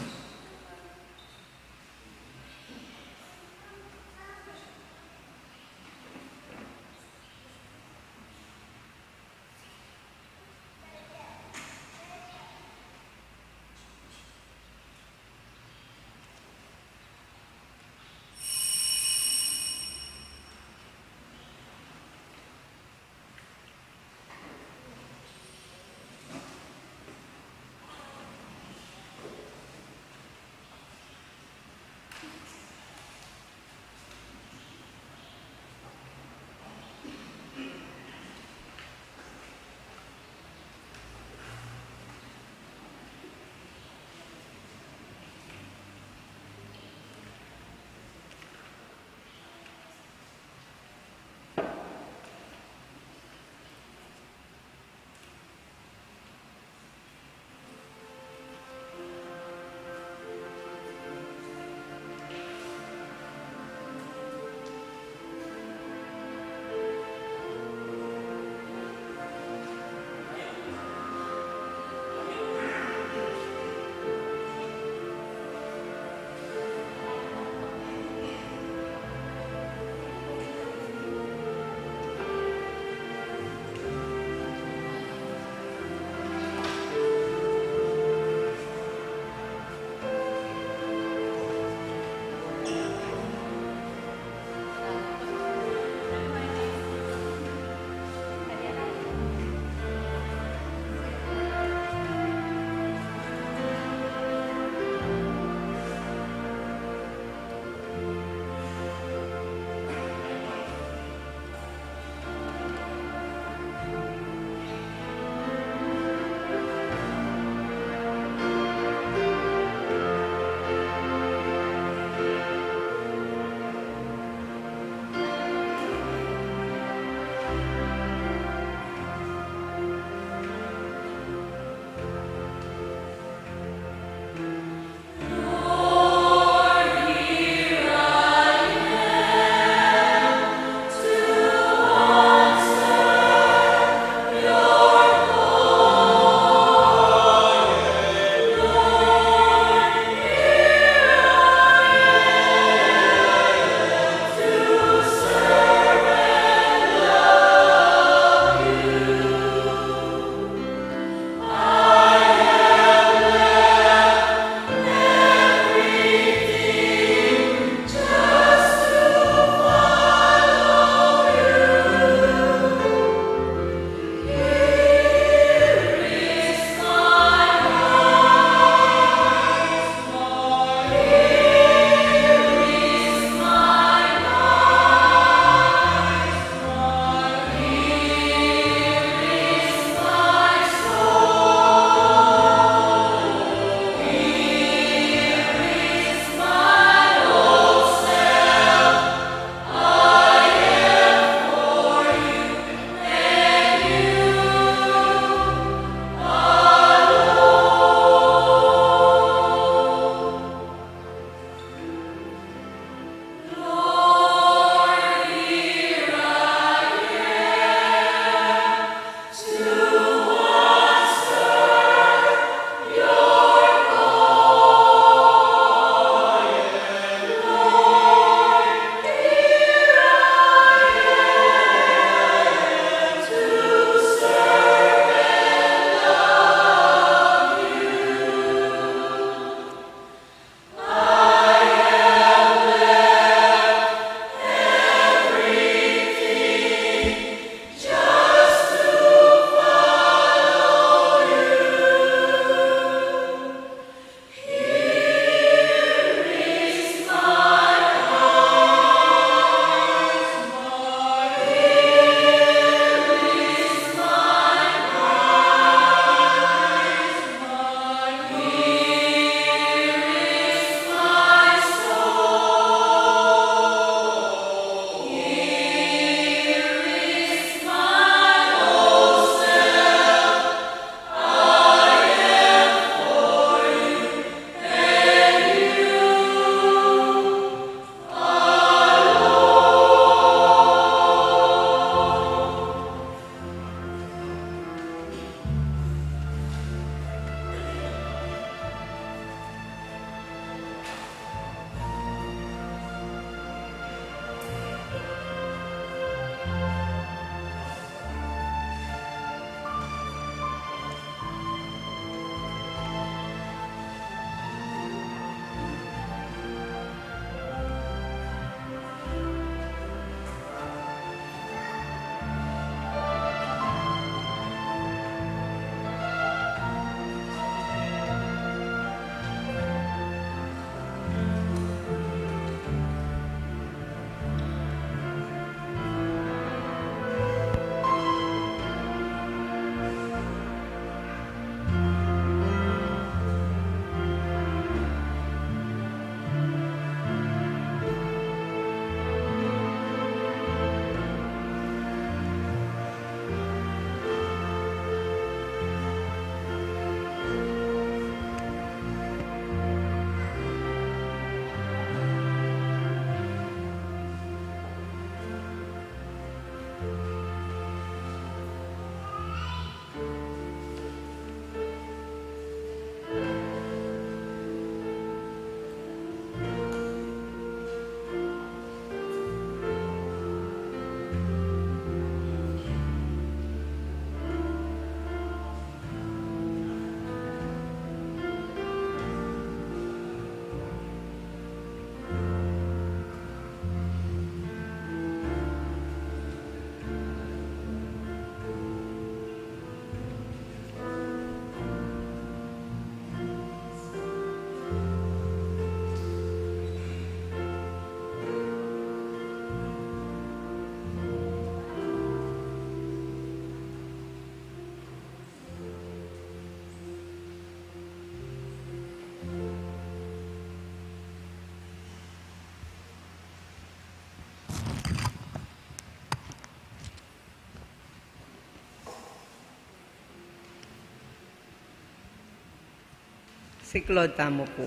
Siklaud tamu pu.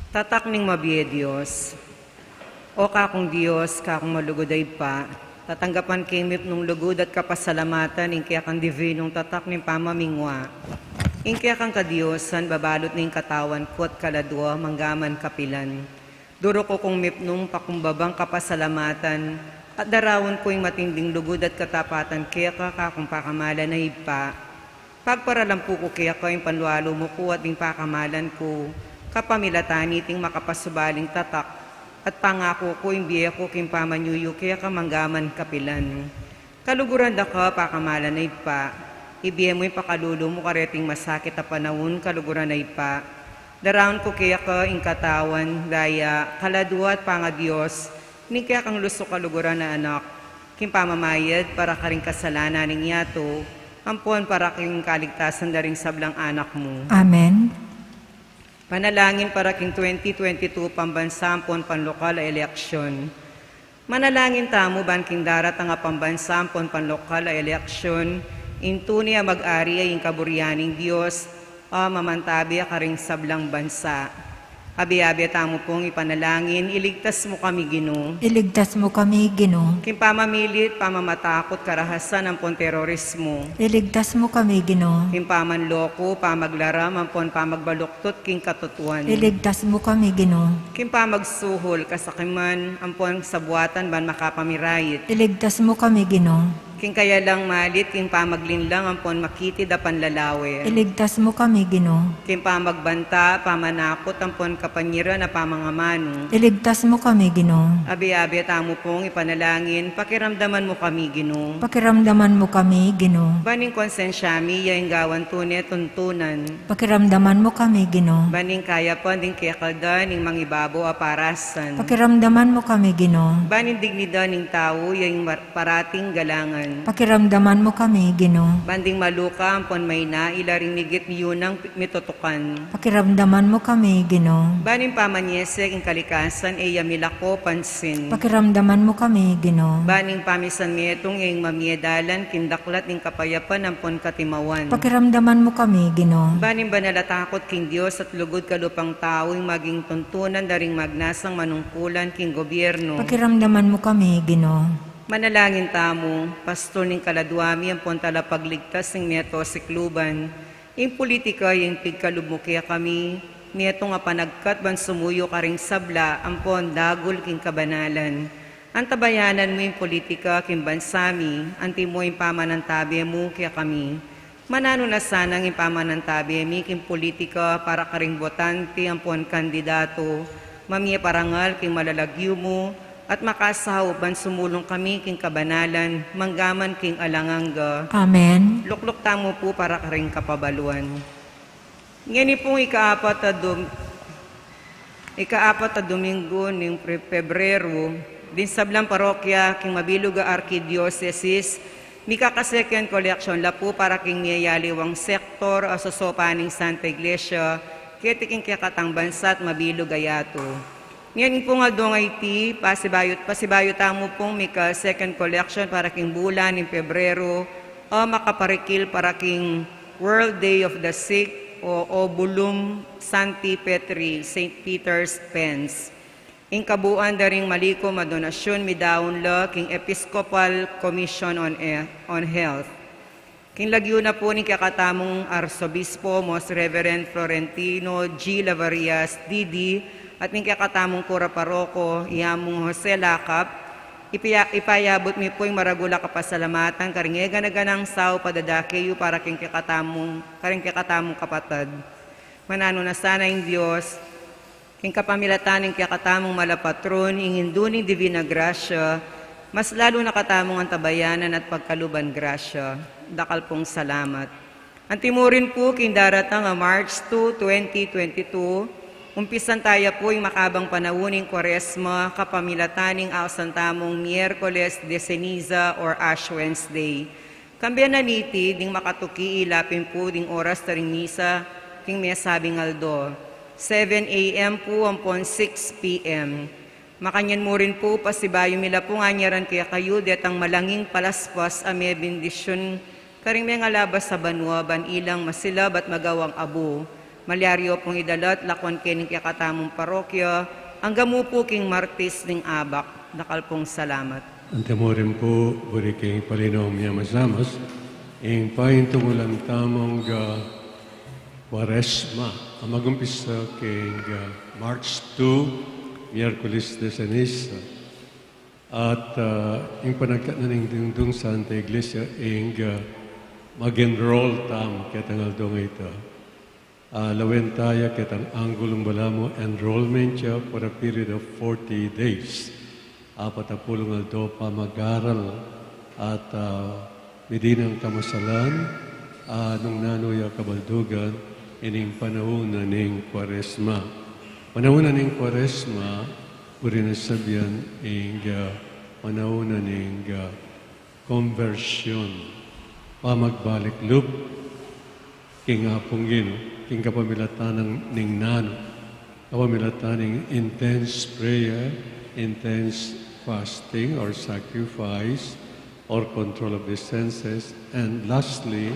Tatak ning mabie Dios. O kakung Dios, kakung malugud a Ibpa, tatanggapan ke ing mipnung lugud at kapasalamatan ing kekang divinung tatak ning pamamingwa. Ing kekang kadiosan, babalut ning katawan ku at kaladua, manggaman kapilan. Duru ku kung mipnung pakumbabang kapasalamatan, at daraun ku ing matinding lugud at katapatan keka, kakung pakamalan a Ibpa. Pagparalampu ku keka ing panlualu mu ku at ding pakamalan ku, kapamilatan niting makapasubaling tatak, at pangaku ku ing bie ku king pamanyuyu keka manggaman kapilan. Kaluguran da ka, pakamalan a Ibpa, ibie mu ing pakalulu mu kareting masakit a panaun, kaluguran a Ibpa. Daraun ku keka ing katawan, daya, kaladua at pangadios, ning kekang lusuk kaluguran a Anak, king pamamayad para karing kasalanan ning yatu, ampon para king kaligtasan da ring sablang anak mu. Amen. Panalangin para king twenty twenty-two pambansa ampon panlokal a eleksyon. Manalangin tamu ban king daratang a pambansa ampon panlokal a eleksyon, ing tune a mag-ari ay ing kaburian ning Dios, a mamantabe karing sablang bansa. Abe-abe tamu pung ipanalangin, iligtas mu kami, Ginu. Iligtas mu kami, Ginu. King pamamilit, pamamatakut, karahasan, ampon terorismo. Iligtas mu kami, Ginu. King pamanloko, pamaglaram, ampon pamagbaluktot king katutuan. Iligtas mu kami, Ginu. King pamagsuhol, kasakiman, ampon sabuatan ban makapamirayit. Iligtas mu kami, Ginu. King kayalang malit, king pamaglinlang, ampon makitid a panlalawe. Iligtas mu kami, Ginu. King pamagbanta, pamanakut, ampon kapanyiran a pamangamanu. Iligtas mu kami, Ginu. Abe-abe tamu pung ipanalangin, pakiramdaman mu kami, Ginu. Pakiramdaman mu kami, Ginu. Ban ing konsensya mi, ya ing gawan tune tuntunan. Pakiramdaman mu kami, Ginu. Ban ing kayapan ding kekal da ning mangibabo a parasan. Pakiramdaman mu kami, Ginu. Ban ing dignidad ning tau, ya ing mar-, parating galangan. Pakiramdaman mu kami, Ginu. Ban ding maluka ampon maina, ila ring migit yu nang mitutukan. Pakiramdaman mu kami, Ginu. Ban ing pamanyesek ing kalikasan, e ya milako pansin. Pakiramdaman mu kami, Ginu. Ban ing pamisan metung, e ing mamie dalan king daklat ning kapayapan ampon katimawan. Pakiramdaman mu kami, Ginu. Ban ing banal a takut king Dios at lugud kalupang tau ing maging tuntunan da ring magnasang manungkulan king gobyerno. Pakiramdaman mu kami, Ginu. Manalangin tamu, pastul ning kaladua mi ampon talapagligtas ning meto sikluban. Ing pulitika ya ing pigkalub mu kekami, metung a panagkat ban sumuyu karing sabla ampon dagul king kabanalan. Antabayanan mu ing pulitika king bansa mi, antimo ing pamanantabe mu kekami. Mananu na sanang ing pamanantabe mi king pulitika para karing botante ampon kandidatu, mamie parangal king malalagyu mu, at makasaup ban sumulung kami king kabanalan, manggaman king alang angga. Amen. Lukluk tamu pu para karing kapabaluan. Ngeni pung ikaapat a dum-, ikaapat a Domingo ning Pre-, Pebrero, ding sablang parokya king mabilug a arkidiosesis, mikaka-second collection la pu para king miyayaliwang sektor a sosopan ning Santa Iglesia, keti king kekatang bansa at mabilug a yatu. Ngeni pung aldo a iti, pasibayu, pasibayu tamu pung mika-second collection para king bulan ning Pebrero, a makaparikil para king World Day of the Sick, o Obulum Sancti Petri, Saint Peter's Pence. Ing kabuuan da ring malikum a donasyun midaun la king Episcopal Commission on E-, on Health. King lagyu na pu ning kekatamung Arsobispo, Most Reverend Florentino G. Lavarias, D D, at ning kekatamung kura paroko, i Among Jose Lacap, ipaya-, ipayabut mi pu ing maragul a kapasalamatan karing eganaganang saup a dadake yu para king kekatamung, karing kekatamung kapatad. Mananu na sana ing Dios, king kapamilatan ning kekatamung malapatrun, ing Indu ning Divina Grasya, mas lalu na katamung antabayanan at pagkaluban grasya. Dakal pung salamat. Antimurin pu king daratang a March two, twenty twenty-two, umpisan taya pu ing makabang panaun ning Kuaresma, kapamilatan ning ausan tamung Miyerkules de Ceniza or Ash Wednesday. Kambe na niti, ding makatuki, ilapin pu ding oras da ring misa king mesabing aldo, seven A M pu ampon six P M. Makanyan mu rin pu, pasibayu mi la pung anyaran kekayu detang malanging palaspas a mebendisyun karing mengalabas a banua ban ilang masilab at magawang abu. Malyari yu pung idalat, lakwan keni king kekatamung parokya, angga mu pu king Martis ning Abak. Dakal pung salamat. Anti mu rin pu, buri king palinaw mi a masamas, ing paintungulan tamung, ah, Kuaresma, a magumpisa king, ah, March two, Miyerkules de Ceniza. At, ah, ing panagkat na ning dungdung Santa Iglesia, ing, ah, mag-enroll tamu ketang aldo ngeni. Ah, lawen taya ketang anggulung balamu, enrollment ya for a period of forty days. Apat a pulung aldo pamag-aral at, ah, midi nang kamasalan, ah, nung nanu ya kabaldugan, ining panaun na ning Kuaresma. Panaun na ning Kuaresma, buri nang sabian, ing, ah, panaun na ning, ah, konbersion, pamagbalik lub king Apung Ginu, king kapamilatan ning nanu, kapamilatan ning intense prayer, intense fasting or sacrifice, or control of the senses, and lastly,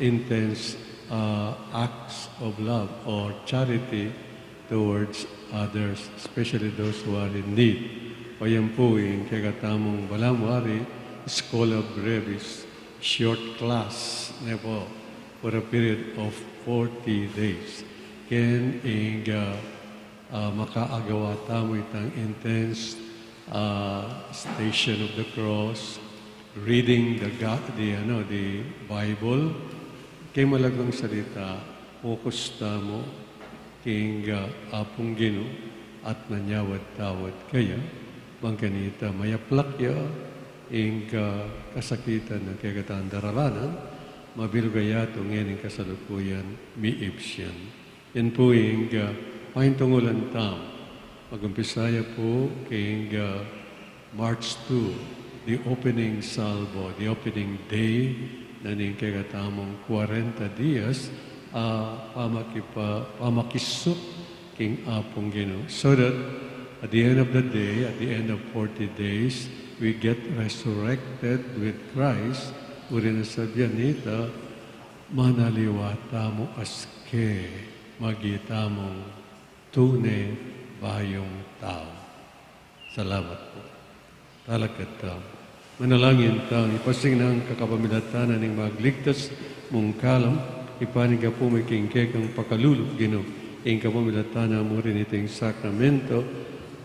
intense, uh, acts of love or charity towards others, especially those who are in need. O yan pu ing kekatamung balamu ari, Schola Brevis, short class, ne pu, for a period of forty days. Ken ing, ah, ah, makaagawa tamu itang intense, ah, Station of the Cross, reading the ga-, the, ano, the Bible, king malagang salita, focus tamu king, ah, Apung Ginu at manyawad-tawad kaya, bang kanita mayaplak ya ing, ah, kasakitan a kekatang daralanan, mabilug a yatu ngening kasalukuyan, miibus yan. Yan pu ing, ah, paintungulan tamu. Magumpisa ya pu king, ah, March two, the opening salvo, the opening day na ning kekatamung kwarenta dias, ah, pamakipa-, pamakisuk king Apung Ginu. So that at the end of the day, at the end of forty days, we get resurrected with Christ. Buri nang sabian nita, manaliwa tamu aske, maging tamung tune bayung tau. Salamat pu. Talakad tamu. Manalangin tamu, ipasing na ing kapamilatan ning magligtas mung kalam, ipaninga pu mi king kekang pakalulu, Ginu, ing kapamilatan na mu rin iting sakramento,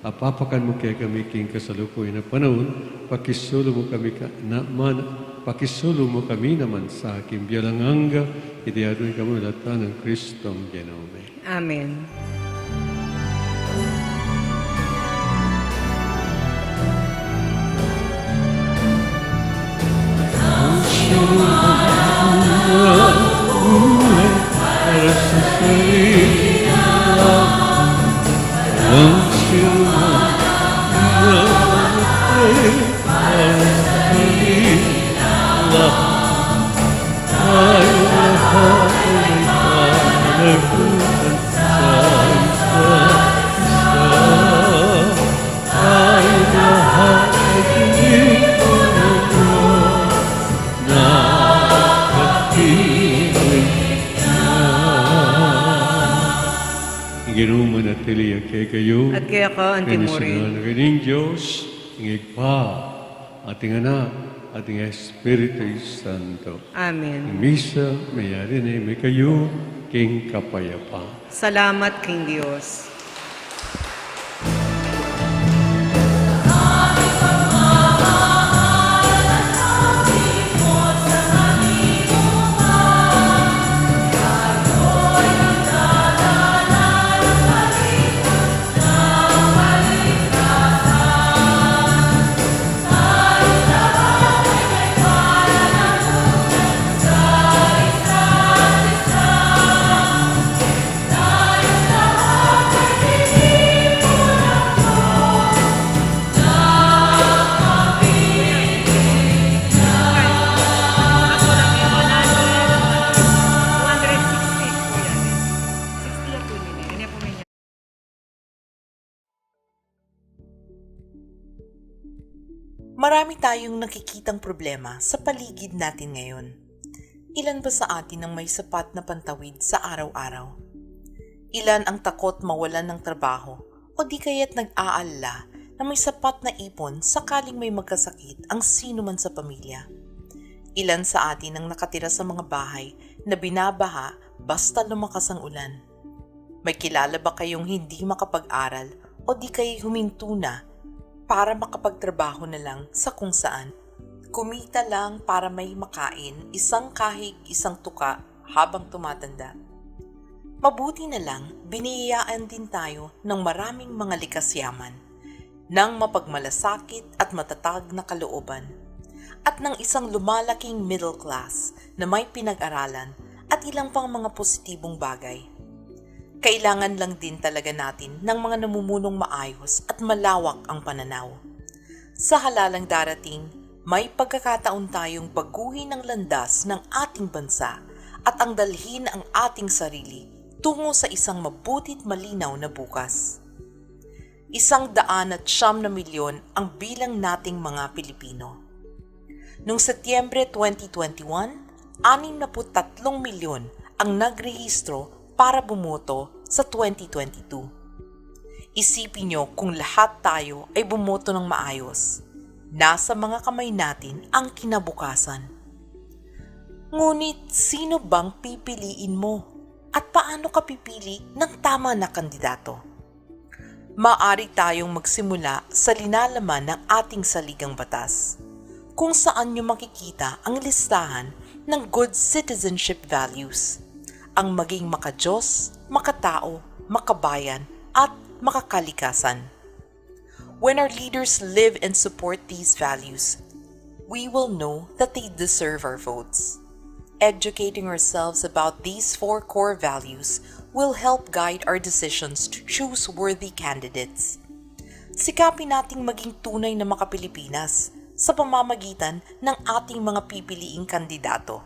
apapakan mu kekami king kasalukuyan a panaun, pakisulu mu kami ka-, naman, pakisulu mu kami naman sa king bie alang angga, iti aduan ing kapamilatan nang Kristong Ginu mi. Amen. Ing Ginu manatili ya kekayu. At keka anti mu rin. Ing Dios, ing Ibpa, at ing Anak, at ing Espiritu Santo. Amen. Ing misa, meyari ne, mekayu king kapayapan. Salamat king Dios. Marami tayong nakikitang problema sa paligid natin ngayon. Ilan ba sa atin ang may sapat na pantawid sa araw-araw? Ilan ang takot mawalan ng trabaho o di kaya't nag-aalala na may sapat na ipon sakaling may magkasakit ang sino man sa pamilya? Ilan sa atin ang nakatira sa mga bahay na binabaha basta lumakas ang ulan? May kilala ba kayong hindi makapag-aral o di kaya'y huminto na para makapagtrabaho na lang sa kung saan? Kumita lang para may makain, isang kahig, isang tuka habang tumatanda. Mabuti na lang, biniyayaan din tayo ng maraming mga likas yaman, ng mapagmalasakit at matatag na kalooban, at ng isang lumalaking middle class na may pinag-aralan at ilang pang mga positibong bagay. Kailangan lang din talaga natin ng mga namumunong maayos at malawak ang pananaw. Sa halalang darating, may pagkakataon tayong baguhin ang landas ng ating bansa at ang dalhin ang ating sarili tungo sa isang mabutit malinaw na bukas. Isang daan at siyam na milyon ang bilang nating mga Pilipino. Noong Setyembre twenty twenty-one, anim na put tatlong milyon ang nagrehistro para bumoto sa twenty twenty-two. Isipin nyo kung lahat tayo ay bumoto ng maayos. Nasa mga kamay natin ang kinabukasan. Ngunit sino bang pipiliin mo? At paano ka pipili ng tama na kandidato? Maari tayong magsimula sa linalaman ng ating saligang batas, kung saan nyo makikita ang listahan ng good citizenship values, ang maging makadiyos, makatao, makabayan, at makakalikasan. When our leaders live and support these values, we will know that they deserve our votes. Educating ourselves about these four core values will help guide our decisions to choose worthy candidates. Sikapin nating maging tunay na makapilipinas sa pamamagitan ng ating mga pipiliing kandidato.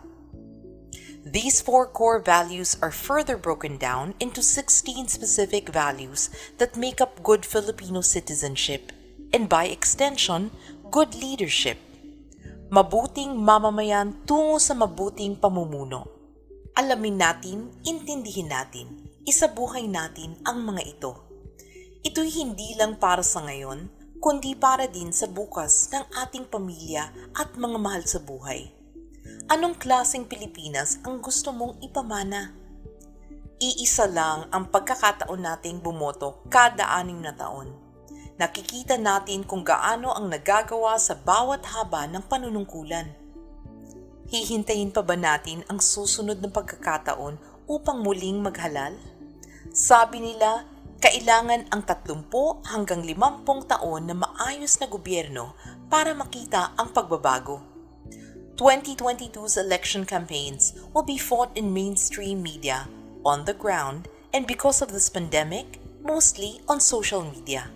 These four core values are further broken down into sixteen specific values that make up good Filipino citizenship and, by extension, good leadership. Mabuting mamamayan tungo sa mabuting pamumuno. Alamin natin, intindihin natin, isabuhay natin ang mga ito. Ito'y hindi lang para sa ngayon, kundi para din sa bukas ng ating pamilya at mga mahal sa buhay. Anong klaseng Pilipinas ang gusto mong ipamana? Iisa lang ang pagkakataon nating bumoto kada anim na taon. Nakikita natin kung gaano ang nagagawa sa bawat haba ng panunungkulan. Hihintayin pa ba natin ang susunod na pagkakataon upang muling maghalal? Sabi nila, kailangan ang tatlumpu hanggang limampung taon na maayos na gobyerno para makita ang pagbabago. Twenty twenty-two's election campaigns will be fought in mainstream media, on the ground, and because of this pandemic, mostly on social media.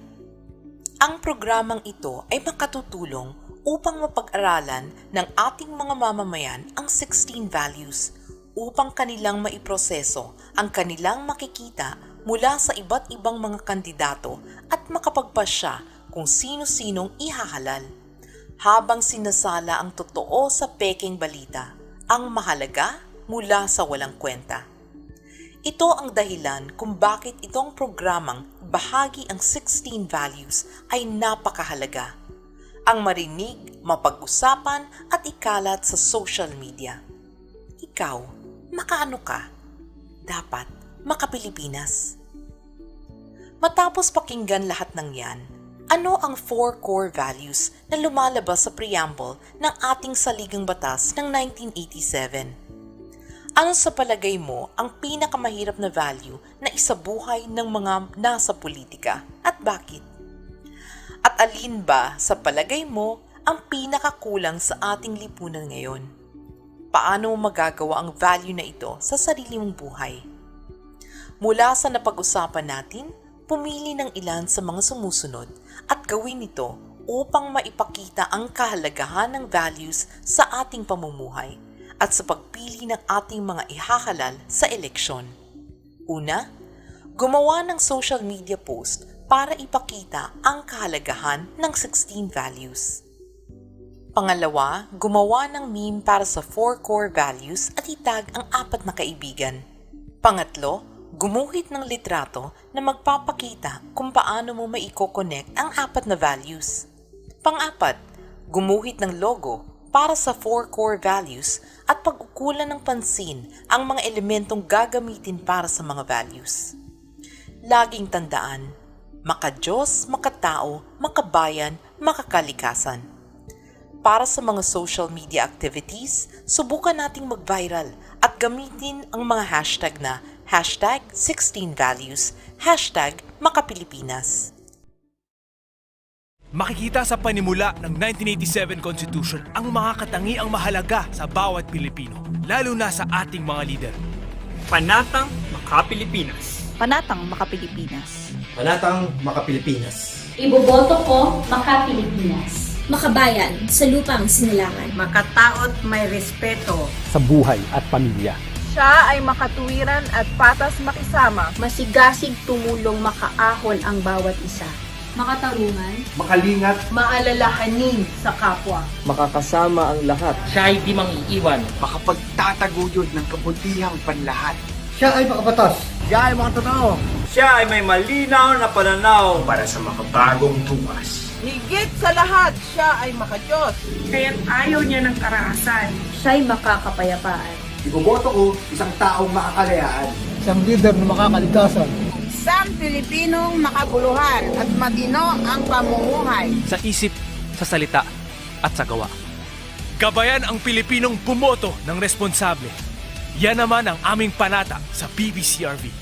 Ang programang ito ay makatutulong upang mapag-aralan ng ating mga mamamayan ang sixteen values, upang kanilang maiproseso ang kanilang makikita mula sa iba't ibang mga kandidato at makapagpasya kung sino-sinong ihahalal, habang sinasala ang totoo sa pekeng balita, ang mahalaga mula sa walang kwenta. Ito ang dahilan kung bakit itong programang bahagi ang sixteen values ay napakahalaga. Ang marinig, mapag-usapan at ikalat sa social media. Ikaw, makaano ka? Dapat makapilipinas. Matapos pakinggan lahat ng yan, ano ang four core values na lumalabas sa preamble ng ating saligang batas ng nineteen eighty-seven? Ano sa palagay mo ang pinakamahirap na value na isabuhay ng mga nasa politika, at bakit? At alin ba sa palagay mo ang pinakakulang sa ating lipunan ngayon? Paano mo magagawa ang value na ito sa sarili mong buhay? Mula sa napag-usapan natin, pumili ng ilan sa mga sumusunod at gawin ito upang maipakita ang kahalagahan ng values sa ating pamumuhay at sa pagpili ng ating mga ihahalal sa eleksyon. Una, gumawa ng social media post para ipakita ang kahalagahan ng sixteen values. Pangalawa, gumawa ng meme para sa four core values at itag ang apat na kaibigan. Pangatlo, Gumuhit ng litrato na magpapakita kung paano mo maiko-connect ang apat na values. Pang-apat, gumuhit ng logo para sa four core values at pag-ukulan ng pansin ang mga elementong gagamitin para sa mga values. Laging tandaan, makadiyos, makatao, makabayan, makakalikasan. Para sa mga social media activities, subukan nating mag-viral at gamitin ang mga hashtag na hashtag sixteen values, hashtag makapilipinas. Makikita sa panimula ng nineteen eighty-seven Constitution ang mga katangiang mahalaga sa bawat Pilipino, lalo na sa ating mga lider. Panatang Makapilipinas. Panatang Makapilipinas. Panatang Makapilipinas. Iboboto ko, Makapilipinas. Makabayan, sa lupang sinilangan. Makatao't may respeto. Sa buhay at pamilya. Siya ay makatuwiran at patas makisama. Masigasig tumulong, makaahon ang bawat isa. Makatarungan. Makalingat. Maalalahanin sa kapwa. Makakasama ang lahat. Siya ay di mangiiwan. Makapagtataguyod ng kabutihang panlahat. Siya ay makabatas. Siya ay makatotoo. Siya ay may malinaw na pananaw. Para sa makabagong bukas. Higit sa lahat, siya ay makadiyos. Kaya't ayaw niya ng karahasan. Siya'y makakapayapaan. Iboboto ko isang taong makakalayaan. Isang lider na makakalikasan. Isang Pilipinong makabuluhan at matino ang pamumuhay. Sa isip, sa salita, at sa gawa. Gabayan ang Pilipinong bumoto ng responsable. Yan naman ang aming panata sa P B C R V.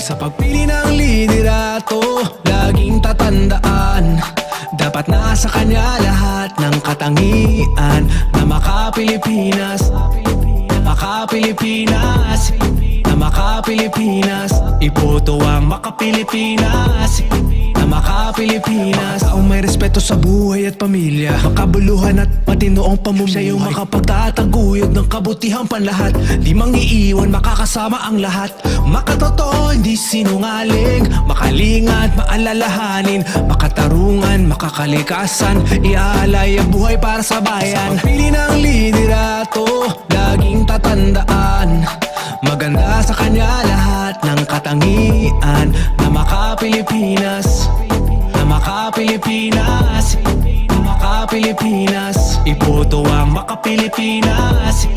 Sa pagpili ng liderato, laging tatandaan, dapat nasa kanya lahat ng katangian na makapilipinas, makapilipinas, na makapilipinas. Iboto ang makapilipinas, na makapilipinas. Taong may respeto sa buhay at pamilya, makabuluhan at matino ang pamumuhay. Siya yung makapagtataguyod ng kabutihang panlahat, di mangiiwan, makakasama ang lahat. Makatotoo, hindi sinungaling, makalingat, maalalahanin, makatarungan, makakalikasan, iaalay ang buhay para sa bayan. Sa pagpili ng liderato, laging tatandaan, maganda sa kanya lahat ng katangian na makapilipinas, na makapilipinas, na makapilipinas. Iboto ang makapilipinas.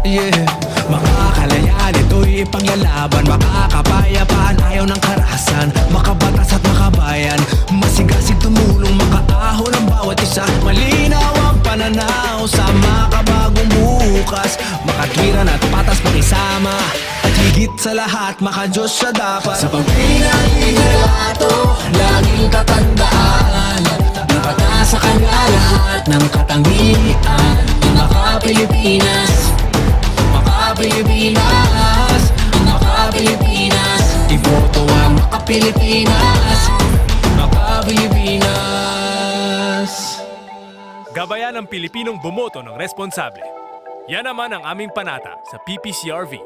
Yeah. Makakalayan, ito'y ipaglalaban, makakapayapaan, ayaw ng karahasan, makabatas at makabayan, masigasig tumulong, makaahon ang bawat isa, malinaw ang pananaw sa makabagong bukas, makatwiran at patas makisama, at higit sa lahat, makadiyos siya dapat. Sa pagpili ng liderato, laging tatandaan, dapat nasa kanya lahat ng katangian na makapilipinas, makapilipinas, makapilipinas. Iboto ang makapilipinas, makapilipinas. Gabayan ang Pilipinong bumoto ng responsable. Yan naman ang aming panata sa P P C R V.